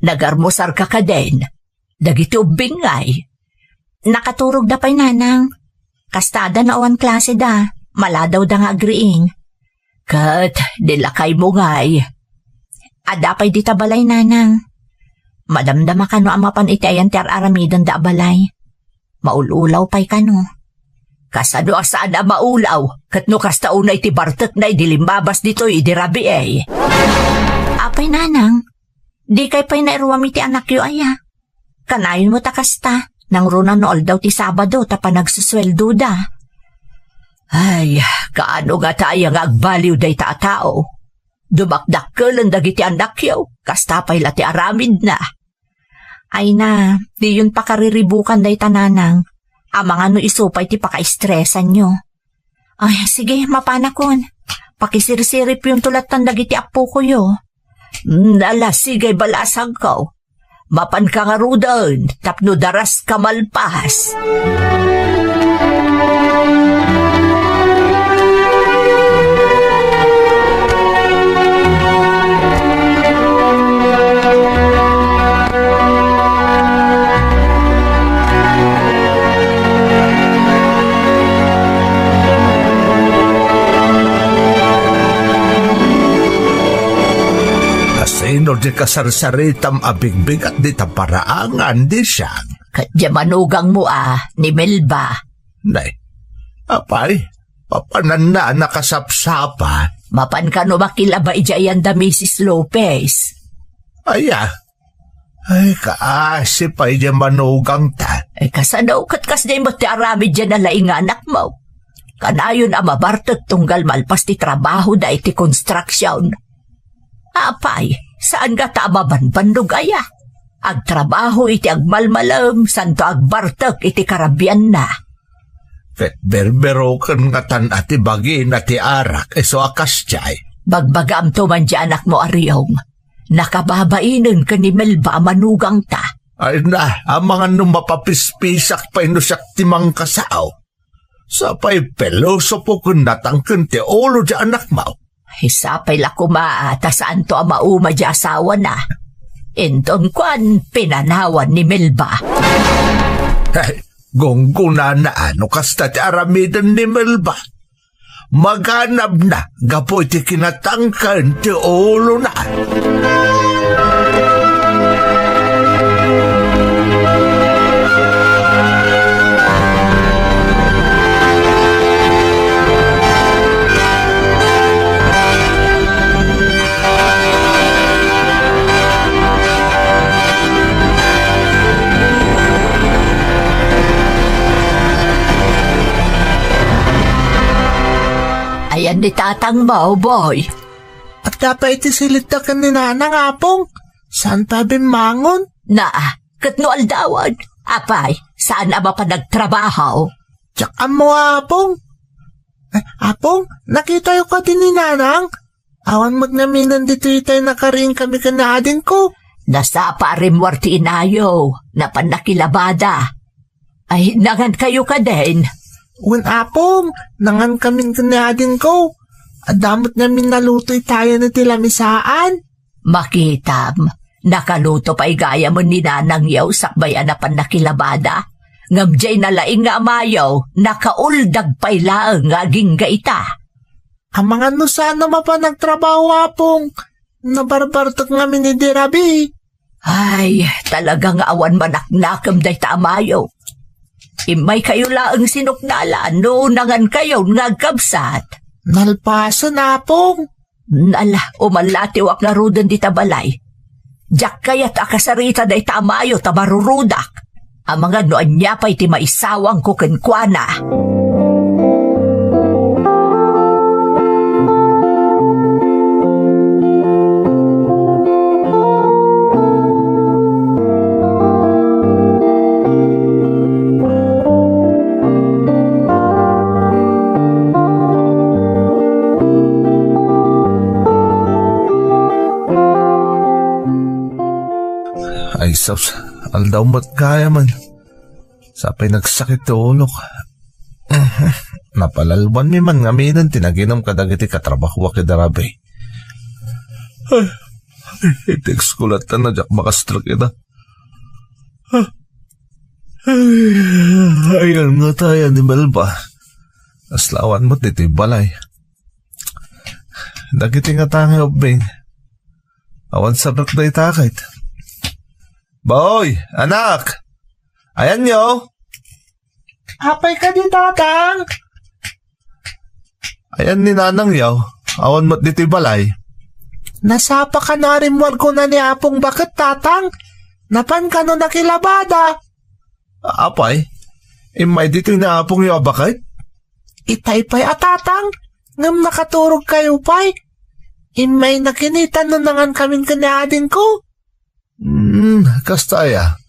nagarmusarka kaden? Dagiti ubbing ngay? Nakaturogda pay, Nanang. Kastada no awan klaseda, maladawda nga agriing. Ket di lakaymo ngay? Adda pay dita balay, Nanang. Madamdama kano a mapan iti ayan ti ar-aramidenda a balay. Maul-ulaw pay kano. Kasano a saan a maulaw, ket no kasta unay ti bartekna idi limmabas ditoy idi rabii? Apay, Nanang, dikay pay nairuam iti anakyo aya? Kanayon met a kasta, nangruna no aldaw ti Sabado ta panagsusueldoda. Ay, kaano ngata aya nga agbaliw dayta a tao? Dumakdakkelen dagiti annakyo, kasta pay la ti aramidna. Ay na, diyon pakariribukan dayta, Nanang. Amangan no isu pay ti pakaestresanyo. Ay, sige, mapanakon. Pakiserseripion to lattan dagiti appokoyo. Mm, ala, sige, balasangko. Mapanka ngaruden, tapno daras ka malpas. Asino di kasarsaritam a bigbigat dita paraangan, di siak? Ket di manugangmo a, ni Melba. Nay, apay, papananna a nakasapsapa. Mapan kano makilaba idiay ayan da Misis Lopez? Aya, ay, kaasi pay di manugangta. Ay, kasano ket kasdiay met ti aramid diay nalaing nga anakmo? Kanayon a mabartek tunggal malpas ti trabahoda iti construction. Apay, saan ngata a mabanbannog aya? Agtrabaho iti agmalmalem, santo agbartek iti karabianna. Ket berberoken ngatan a ti bagina ti arak isu a kasdiay. Bagbagaamto man di anakmo a Riong. Nakababainen ken ni Melba a manugangta. Ay na, amangan no mapapispisak pay no siak ti mangkasao. Sapay pilosopo ken natangken ti ulo ti anakmo. Ay, sapay la koma ta saanto a mauma ti asawana. Inton kuan, pinanawan ni Melba. Ay, gunggonana no kasta ti aramiden ni Melba. Maganabna gapu iti kinatangken ti ulona. Ayan ni tatangmo, Boy. Adda pay iti silidda ken ni Nanang, Apong. Saan pay a bimmangon? Na, ket no aldawen, apay, saan a mapan nagtrabaho? Diak ammo, Apong. Eh, Apong, nakitayo kadi ni Nanang? Awan met ngamin ditoy tay nakariing kami ken ni adingko. Nasapa a rimmuar ti inayo, napan nakilabada. Ay, nangan kayo kadin? Wen, Apong, nangan kamin ken ni adingko. Adda met ngamin naluto itayo iti lamisaan. Makitam, nakaluto pay gayam ni Nanangyo sakbay a napan nakilabada. Ngem diay nalaing nga amayo, nakauldag pay laeng nga agingga ita. Amangan no saan a mapan nagtrabaho, Apong. Nabarbartek ngamin idi rabii. Ay, talaga nga awan manaknakem dayta amayo. Immay kayo laeng sinuknalan no nangan kayon nga agkabsat. Nalpasen, Apong. Nala, umallatiwak ngaruden dita balay. Diak kayat a kasarita dayta amayo ta marurudak. Amangan no ania pay ti maisawangko kenkuana. Ay, sus, aldaw met gayamen. Sapay nagsakit ti ulok. Napalalwanmi man ngaminen ti naginum kadagiti katrabahoak ida rabii. Ay, iti ekskulat ta na diak makastrek ida. Ayan nga tayan ni Melba. Aslawan met ditoy balay. Dagiti nga tangay ubbing. Awan sabrak dayta ket. Boy, anak! Ayanyo! Apay kadi, Tatang? Ayan ni Nanangyo, awan met ditoy balay. Nasapa kano a rimmuar kuna ni Apong Baket, Tatang? Napan kano nakilabada? Apay, immay ditoy ni Apongyo a Baket? Itay pay a, Tatang, ngem nakaturog kayo pay. Immay nakinitan no nangan kamin ken ni adingko. Hmm, kasta aya.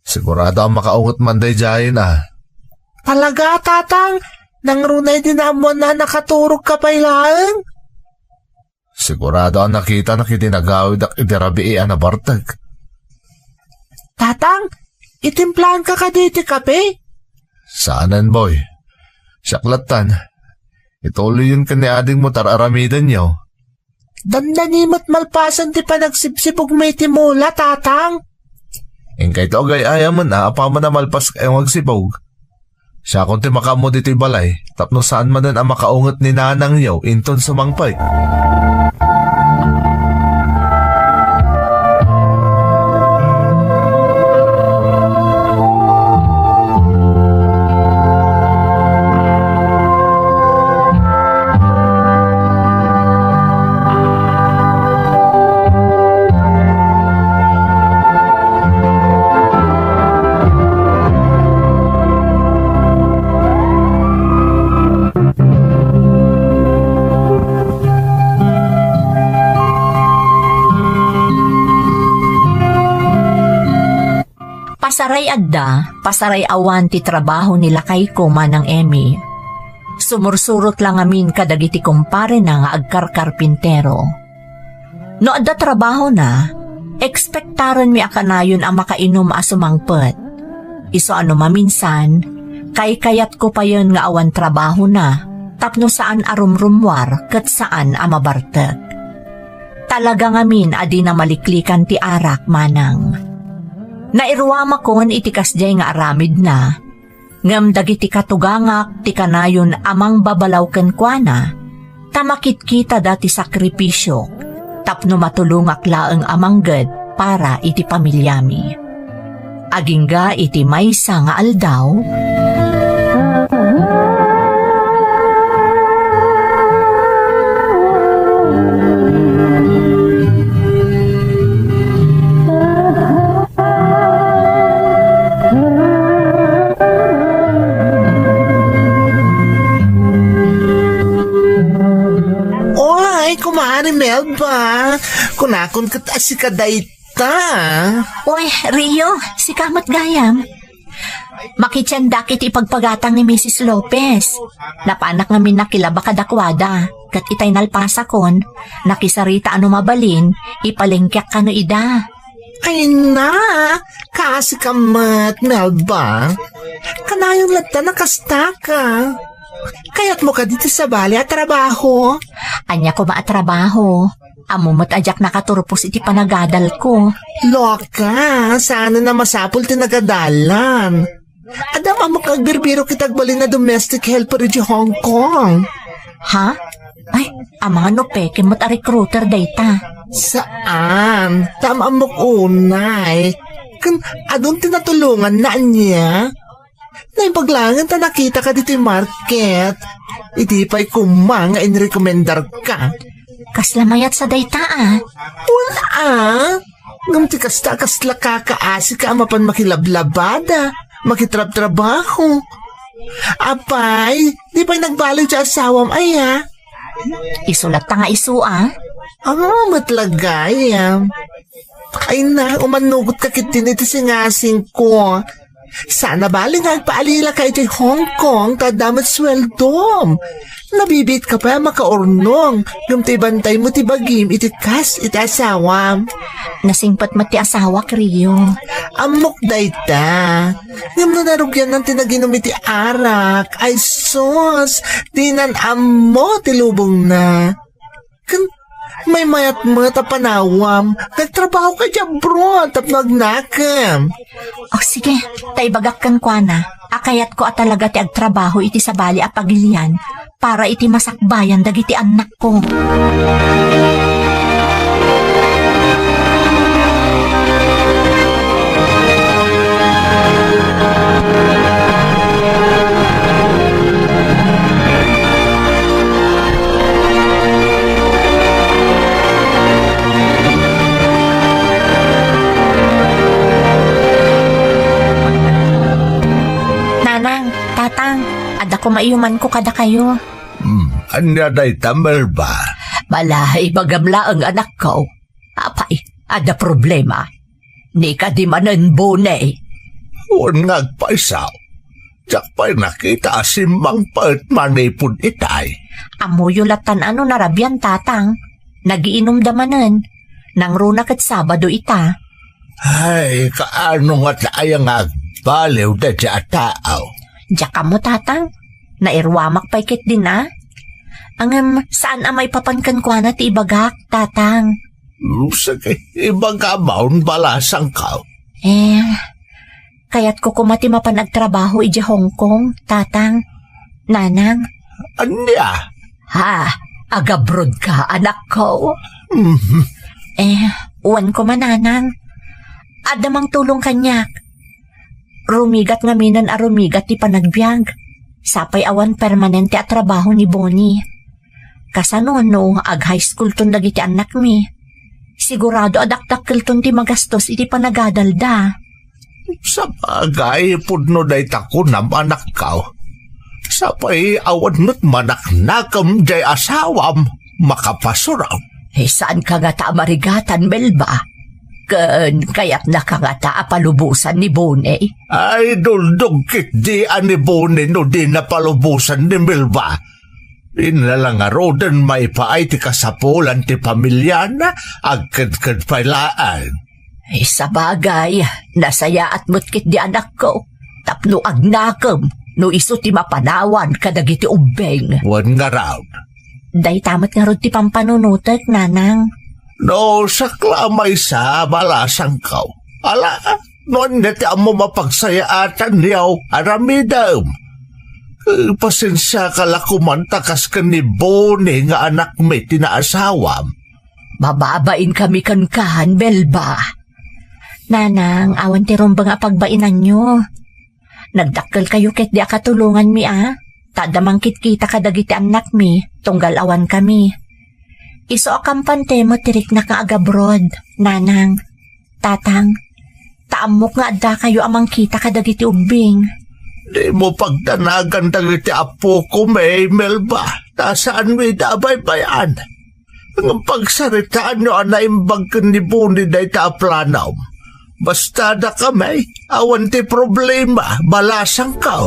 Sigurado a makaunget man daydiayen a. Talaga, Tatang? Nangruna idi naammoan a nakaturog ka pay laeng? Sigurado a nakitanak idi nagawidak idi rabii a nabartek. Tatang, itimplaanka kadi iti kape? Saanen, boy. Siak lattan. Ituloyyon ken ni adingmo ta ar-aramidenyo. Dandani met malpasen ti panagsibsibugmo iti mula, Tatang. Inkay to agay-ayamen a apaman a malpaskayo nga agsibug. Siakon ti makaammo ditoy balay, tapno saan manen a makaunget ni nanangyo inton sumangpet. Pasaray adda, pasaray awan ti trabaho ni lakayko, Manang Emmy. Sumursurot la ngamin kadagiti kumparena nga agkarkarpintero. No adda trabahona, ekspektarenmi a kanayon a makainom a sumangpet. Isu a no maminsan, kaykayatko payen nga awan trabahona tapno saan a rumrummuar ket saan a mabartek. Talaga ngamin a dina maliklikan ti arak, manang. Nairuamakon iti kasdiay nga aramidna, ngem dagiti katugangak ti kanayon a mangbabalaw kenkuana, ta makitkitada ti sakripisiok tapno matulongak laeng a mangged para iti pamiliami. Agingga iti maysa nga aldaw, Oy, kumare Melba, kunakon ket a sika dayta. Oy, Rio, sika met gayam. Makitiendak iti ipagpagatang ni Misis Lopez. Napanak ngamin nakilaba kadakuada, ket itay nalpasakon, nakisarita a no mabalin, ipalengkeak kano ida. Ay na, kaasika met, Melba. Kanayon latta a kasta ka. Kayatmo kadi ti sabali a trabaho? Ania koma a trabaho? Ammo met a diak nakaturpos iti panagadalko. Loka, saan a masapul ti nagadalan. Adda ammok nga agbirbirok iti agbalin a domestic helper iti Hong Kong. Ha? Ay, amangan no peke met a recruiter dayta. Saan? Ta ammok unay. Ken adun ti natulonganna ania? Naimbag laengen ta nakitaka ditoy market. Idi pay koma nga inrekomendarka. Kasla mayat sa dayta a? Wen a. Ngem ti kasta, kasla kakaasika a mapan makilablabada, makitrabtrabaho. Apay, di pay nagbaliw ti asawam aya? Isu latta nga isu a? Amo met la gayam. Ay na, umanugotka ketdin iti singasingko. Saan a bali nga agpaalilaka iti Hong Kong ta adda met sueldom. Nabibiitka pay a makaurnong, ngem ti bantaymo ti bagim iti kas iti asawam. Nasingpet met ti asawak, Rio. Ammok dayta. Ngem no narugianna ti naginum iti arak, ay sus, dinan ammo ti lubongna. Ken maymayat met a panawam, nagtrabaho ka idiay abroad tapno agnakem. O sige, ta ibagak kenkuana a kayatko a talaga ti agtrabaho iti sabali a pagilian para iti masakbayan dagiti annakko. Nanang, Tatang, adda koma iyumanko kadakayo. Hmm, ania dayta, Melba? Bala, ibagam laeng, anakko. Apay, adda problema? Ni kadi manen, Bone? Wen nga agpayso. Diak pay nakita a simmangpet manipud itay. Ammoyo lattan a no narabian, Tatang. Nagiinumda manen. Nangruna ket Sabado ita. Ay, kaano ngata aya nga agbaliw daydiay a tao? Diak ammo, Tatang. Nairuamak pay ketdin a. Ngem saan a maipapan kenkuana ti ibagak, Tatang. Sige, ibagam a, balasangko. Eh, kayatko koma ti mapan agtrabaho idiay Hong Kong, Tatang, Nanang. Ania? Ha? Agabrodka, anakko? Mhm. Eh, wen koma, Nanang. Adda mangtulong kaniak. Rumigat ngaminen a rumigat ti panagbiag. Sapay awan permanente a trabaho ni Bonnie. Kasano no ag-high schoolton dagiti annakmi? Sigurado a dakdakkelton ti magastos iti panagadalda. Sabagay, pudno dayta kunam, anakko. Sapay awan met manaknakem diay asawam, makapasuram. Eh, saanka ngata a marigatan, Melba? Ken kayatnaka ngata a palubosan ni Bonnie? Ay, duldog ketdi a ni Bonnie no dina palubosan ni Melba. Dina la ngaruden maipaay ti kasapulan ti pamiliana, agkedked pay laeng. Ay, sabagay, nasayaat met ketdi anakko, tapno agnakem no isu ti mapanawan kadagiti ubbing. Wen ngarud. Dayta met ngarud ti pampanunotek, nanang. No sakla maysa, balasangko. Ala, no ania ti ammom a pagsayaatanyo, aramidem. Eh, pasensiaka la koman ta kas ken ni Boni nga anakmi ti naasawam. Mababainkami kenka, Melba. Nanang, awan ti rumbeng a pagbainanyo. Nagdakkelkayo ketdi a katulonganmi a, ta adda mangkitkita kadagiti annakmi, tunggal awankami. Isu a kampante met ti riknak nga agabroad, nanang, tatang, ta ammok nga addakayo a mangkita kadagiti ubbing. Dimo pagdanagan dagiti appokom, Melba, ta saanmi ida a baybay-an. Ngem pagsaritaanyo a naimbag ken ni Boni dayta a planom. Basta dakami, awan ti problema, balasangko.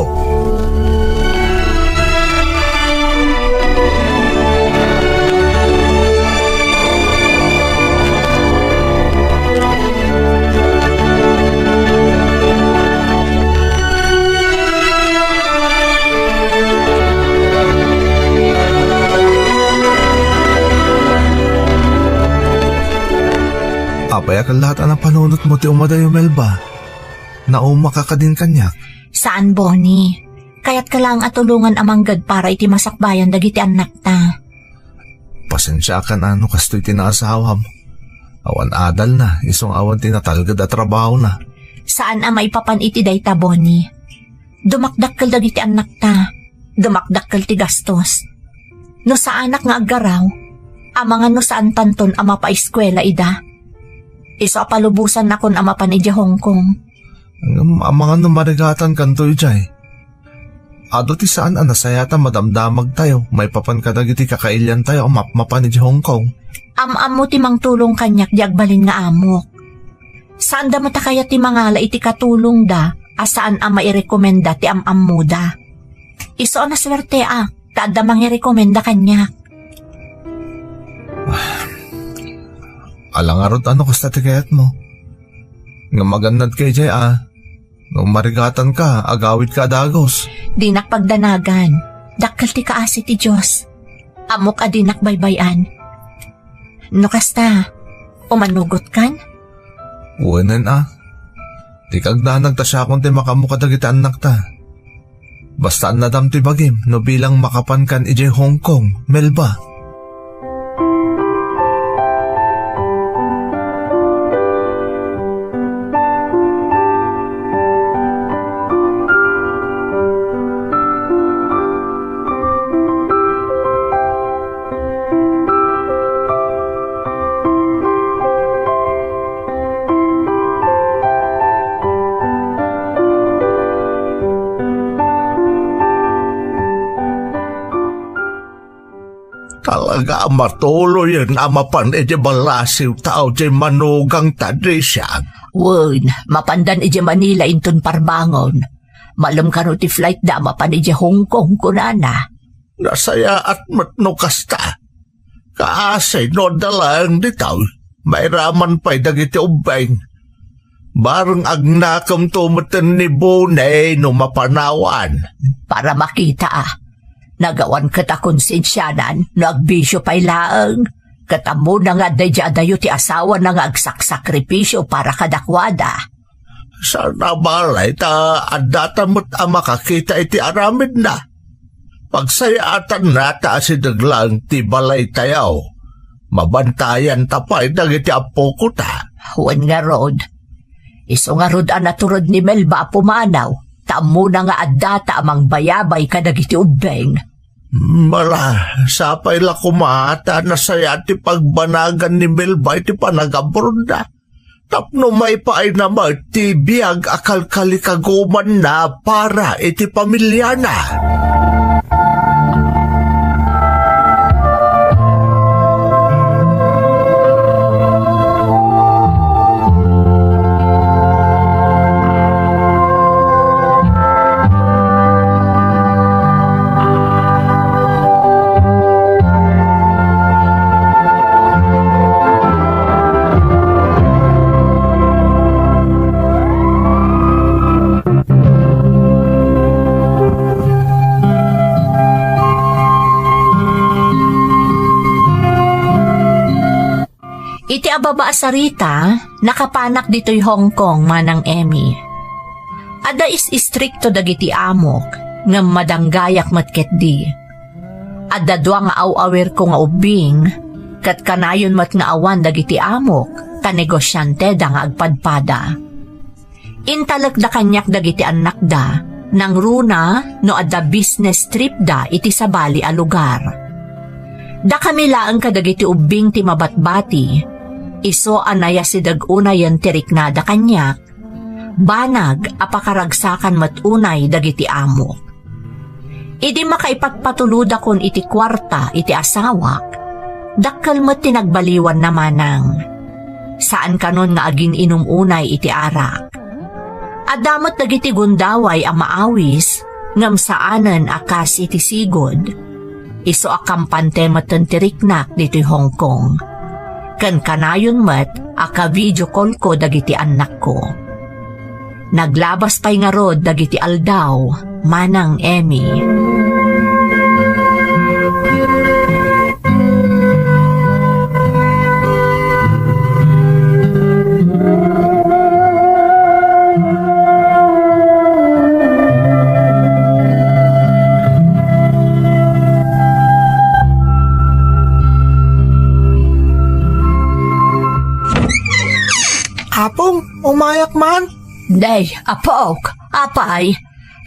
Apay a kellaat a napanunotmo ti umadayo, Melba? Naumaka kadin kaniak? Saan, Boni. Kayatka laeng a tulongan a mangged para iti masakbayan dagiti annakta. Pasensiakan a no kastoy ti naasawam. Awan adalna, isu nga awan ti natalged a trabahona. Saan a maipapan iti dayta, Boni. Dumakdakkel dagiti annakta. Dumakdakkel ti gastos. No saanak nga aggaraw, amangan no saantanton a mapaeskuela ida. Isu a palubosannakon a mapan idiay Hong Kong. Ngem amangan no marigatankanto idiay. Adu ti saan a nasayaat a madamdamagtayo maipapan kadagiti kakailiantayo a mapmapan idiay Hong Kong. Am-ammo ti mangtulong kaniak di agbalin nga amok. Saanda met a kayat ti mangala iti katulongda a saan a mairekomenda ti am-ammoda. Isu a nasuerteak ta adda mangirekomenda kaniak. Ala ngarud a no kasta ti kayatmo. Ngem agannadka idiay a, no marigatanka, agawidka a dagus. Dinak pagdanagan. Dakkel ti kaasi ti Dios. Ammok a dinak baybay-an. No kasta, umanugotkan? Wenen a. Dika agdanag ta siakon ti makaammo kadagiti annakta. Basta annadam ti bagim no bilang makapankan idiay Hong Kong, Melba. Talaga a matuloyen a mapan idiay ballasiwta a diay manugangta, Disiang. Wen, mapandan idiay Manila inton parbangon. Malem kano ti flightda a mapan idiay Hong Kong, kunana. Nasayaat met no kasta. Kaasi no adda laeng ditoy, mairaman pay dagiti ubbing. Bareng agnakemto metten ni Boni no mapanawan. Para makita a, nagawan ket a konsensianan no agbisio pay laeng, ket ammona nga adda idiay adayo ti asawana nga agsaksakripisio para kadakuada. Saan a balay ta addata met a makakita iti aramidna. Pagsayaatanna ta asideg laeng ti balaytayo. Mabantayanta pay dagiti appokota. Wen ngarud, isu ngarud a natured ni Melba a pumanaw, ta ammona nga addata a mangbayabay kadagiti ubbing. Mala, sapay la koma ta nasayaat ti pagbanagan ni Melba iti panagabrodna. Tapno maipaayna met ti biag a kalkalikagumanna para iti pamiliana. Ti ababa a sarita, nakapanak ditoy Hong Kong, Manang Emmy. Adda is-istrikto dagiti amok, ngem madanggayak met ketdi. Adda dua nga aw-awirko nga ubbing, ket kanayon met nga awan dagiti amok, ta negosianteda nga agpadpada. Intalekda kaniak dagiti annakda, nangruna no adda business tripda iti sabali a lugar. Dakami laeng kadagiti ubbing ti mabatbati, isu a nayasideg unayen ti riknada kaniak, banag a pakaragsakan met unay dagiti amok. Idi makaipatpatulodakon iti kuarta iti asawak, dakkel met ti nagbaliwanna, Manang. Saan kanon nga agin-inum unay iti arak. Adda met dagiti gundaway a maawis, ngem saanen a kas iti sigud. Isu a kampante metten ti riknak ditoy Hong Kong. Ken kanayon met a ka-video call-ko dagiti annakko. Naglabas pay ngarud dagiti aldaw, Manang Emmy. Apong, umayak man? Nay, apok, apay,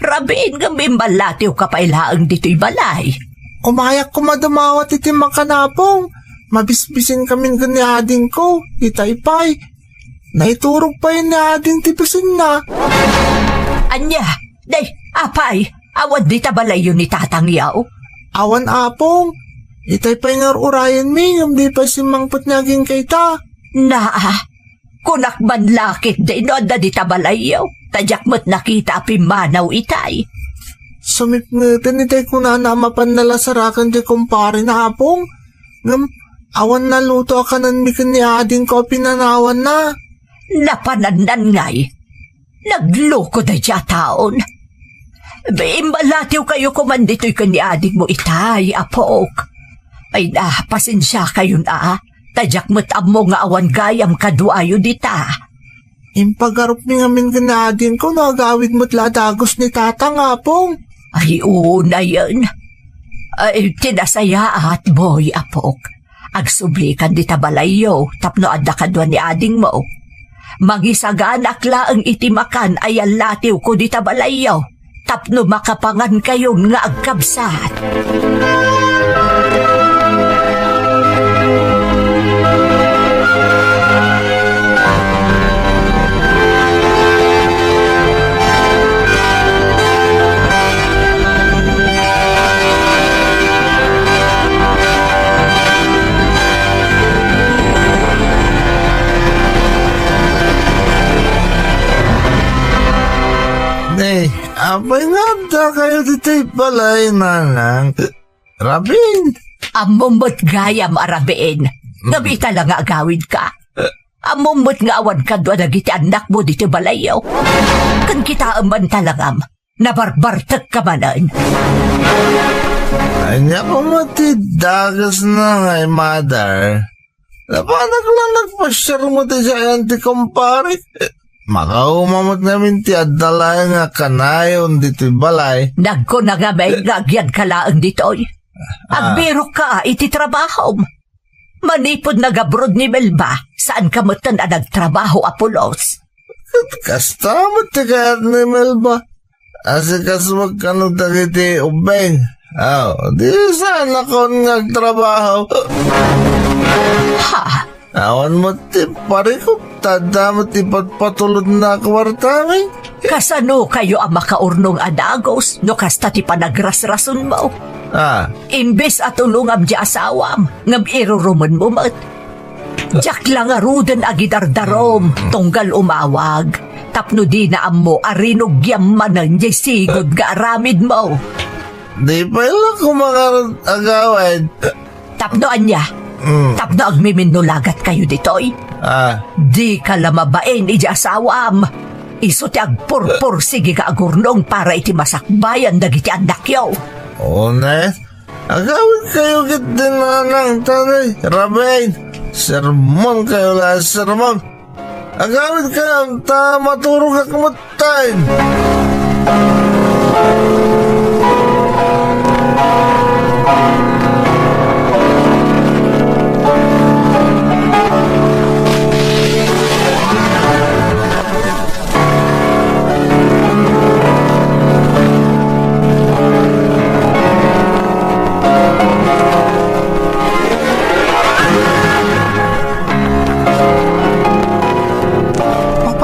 rabiin ngem imballatiwka pay laeng ditoy balay. Umayak koma dumawat iti makan, Apong. Mabisbisin kamin ken ni adingko, itay pay. Naiturog pay ni ading ti bisinna. Ania? Nay, apay, awan dita balayyo ni tatangyo? Awan, Apong. Itay pay nga ur-urayenmi, ngem di pay simmangpet ni agingga ita. Naa, kunak man la ketdi no adda dita balayyo, ta diak met nakita a pimmanaw itay. Sumipngeten itay kunana a mapan nalasaraken ti kumparena, Apong. Ngem, awan naluto a kanenmi ken ni adingko a pinanawanna. Napanannan ngay. Nagloko daydi a taon. Imballatiwkayo koman ditoy ken ni adingmo itay, apok. Ay na, pasensiakayon a, ta diak met ammo nga awan gayam kaduayo dita. Impagarupmi ngamin ken ni adingko no agawid met la a dagus ni tatang, Apong. Ay, unayen. Ay, ti nasayaat, Boy, apok. Agsublikan dita balayyo tapno adda kadua ni adingmo. Mangisaganak laeng iti makan a yallatiwko dita balayyo tapno makapangankayon nga agkabsat. Nay, apay nga adda kayo ditoy balay, nanang? Rabin? Ammom met gayam a rabin. Ngem ita la nga agawidka. Ammom met nga awan kadua dagiti annakmo ditoy balayyo. Ken kitaem man talangam, nabarbartekka manen. Ania koma ti dagesna ngay, mother? Napanak la nagpasiar met idiay ti kumparik. Makauma met ngamin ti adda laeng a kanayon ditoy balay. Nagkuna ngamin nga agyadka laeng ditoy. Ah. Agbirokka iti trabahom. Manipud nagabroad ni Melba, saanka metten a nagtrabaho a pulos. Ket kasta met ti kayat ni Melba. Asikasuak kano dagiti ubbing. Aw, di saanakon nga agtrabaho. Ha? Awan met ti parikop, ta adda met ti patpatulodna a kuartami. Kasano kayo a makaurnong a dagus no kasta ti panagrasrasonmo? Ah. Imbes a tulongam ti asawam, ngem irurumenmo met. Diak la ngaruden agidardarom tunggal umawag, tapno dina ammo a rinugiam manen diay sigud nga aramidmo. Di pay la koma ngarud agawid. Tapno ania? Mm. Tapno agmiminnulagat kayo ditoy? Ah. Dika la mabain iti asawam. Isu ti agpurpursigi nga agurnong para iti masakbayan dagiti annakyo. Unes, agawid kayo ket di nanang tanay, Raben. Sermon kayo la, sermon. Agawid kayo, ta maturog ak metten.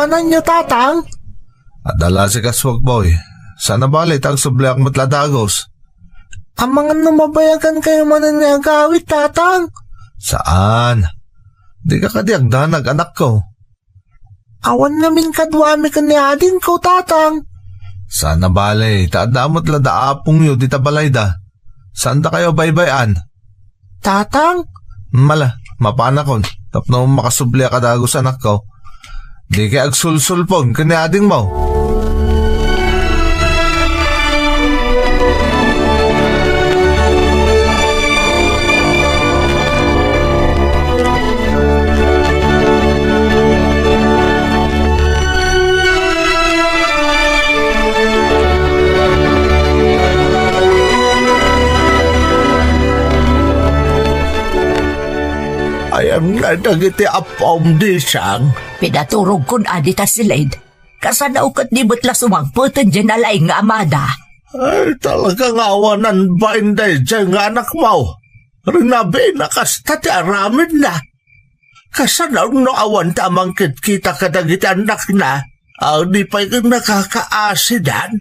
Papananyo, Tatang? Adda la si kasuak, Boy. Saan a bale ta agsubliak met la dagus. Amangan no mabayagan kayo manen ni agawid, Tatang? Saan? Dika kadi agdanag, anakko. Awan ngamin kaduami ken ni adingko, Tatang. Saan a bale, ta adda met la da apongyo dita balayda. Saandakayo a baybay-an? Tatang? Mala, mapanakon, tapno makasubliak a dagus, anakko. Dikay agsulsulpon ken ni adingmo. Ayanna dagiti appom, Disang. Pinaturogkon a dita silid. Kasano ket di met la sumangpeten diay nalaing nga amada? Ay, talaga nga awanan bain daydiay nga anakmo. Rinabiina kasta ti aramidna. Kasano no awan ta a mangkitkita kadagiti annakna, a di pay nakakaasidan?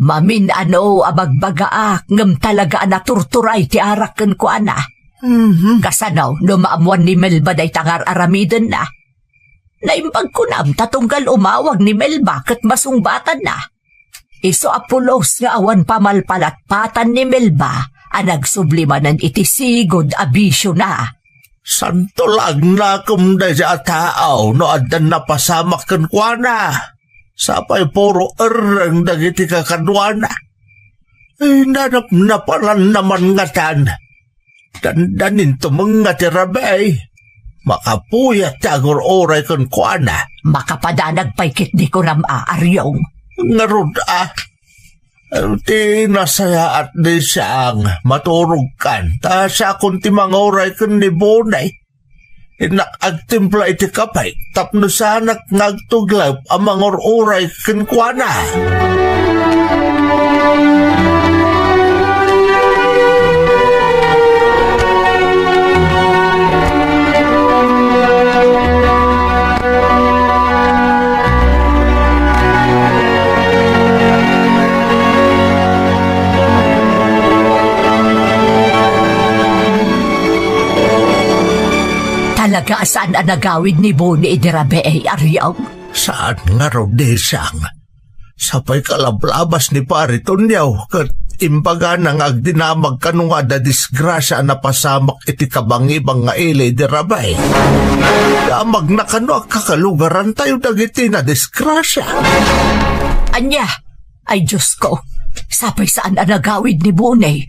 Mamin-ano a bagbagaak, ngem talaga a naturturay ti arak kenkuana. Mhm. Kasano no maammuan ni Melba dayta nga ar-aramidenna? Naimbag kunam ta tunggal umawag ni Melba ket masungbatanna. Isu a pulos nga awan pamalpalatpatan ni Melba a nagsubli manen iti sigud a bisiona. Santo la agnakem daydiay a tao no addan napasamak kenkuana. Sapay puro erreng dagiti kakaduana. Ay, nanapnapananna man ngatan. Dandaninto met nga ti rabii. Makapuyat ti agur-uray kenkuana. Makapadanag pay ketdi kunam a, Ariong. Ngarud a, ti nasayaat, Disang, maturogkan, ta siakon ti manguray ken ni Bonay. Innak agtimpla iti kape tapno saanak nga agtuglep a mangur-uray kenkuana. Talaga a saan a nagawid ni Boni idi rabii, Ariong? Saan ngarud, Disang. Sapay kalablabas ni Pari Tonio ket imbagana nga agdinamag kano nga adda disgrasia a napasamak iti kabangibang nga ili idi rabii. Damagna kano a kakalugarantayo dagiti nadisgrasia. Ania? Ay, Diosko, sapay saan a nagawid ni Boni.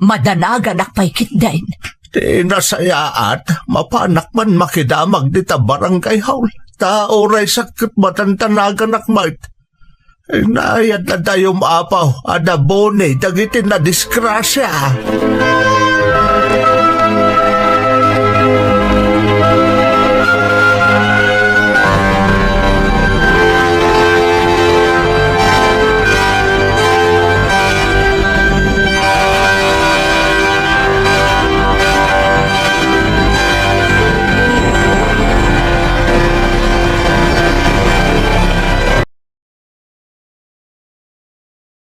Madanaganak pay ketdin. Ti nasayaat, mapanak man makidamag dita barangay hall. Ta uray sakket madandanaganak met. Inayat na dayum, Apo, a nabuni dagiti nadisgrasia.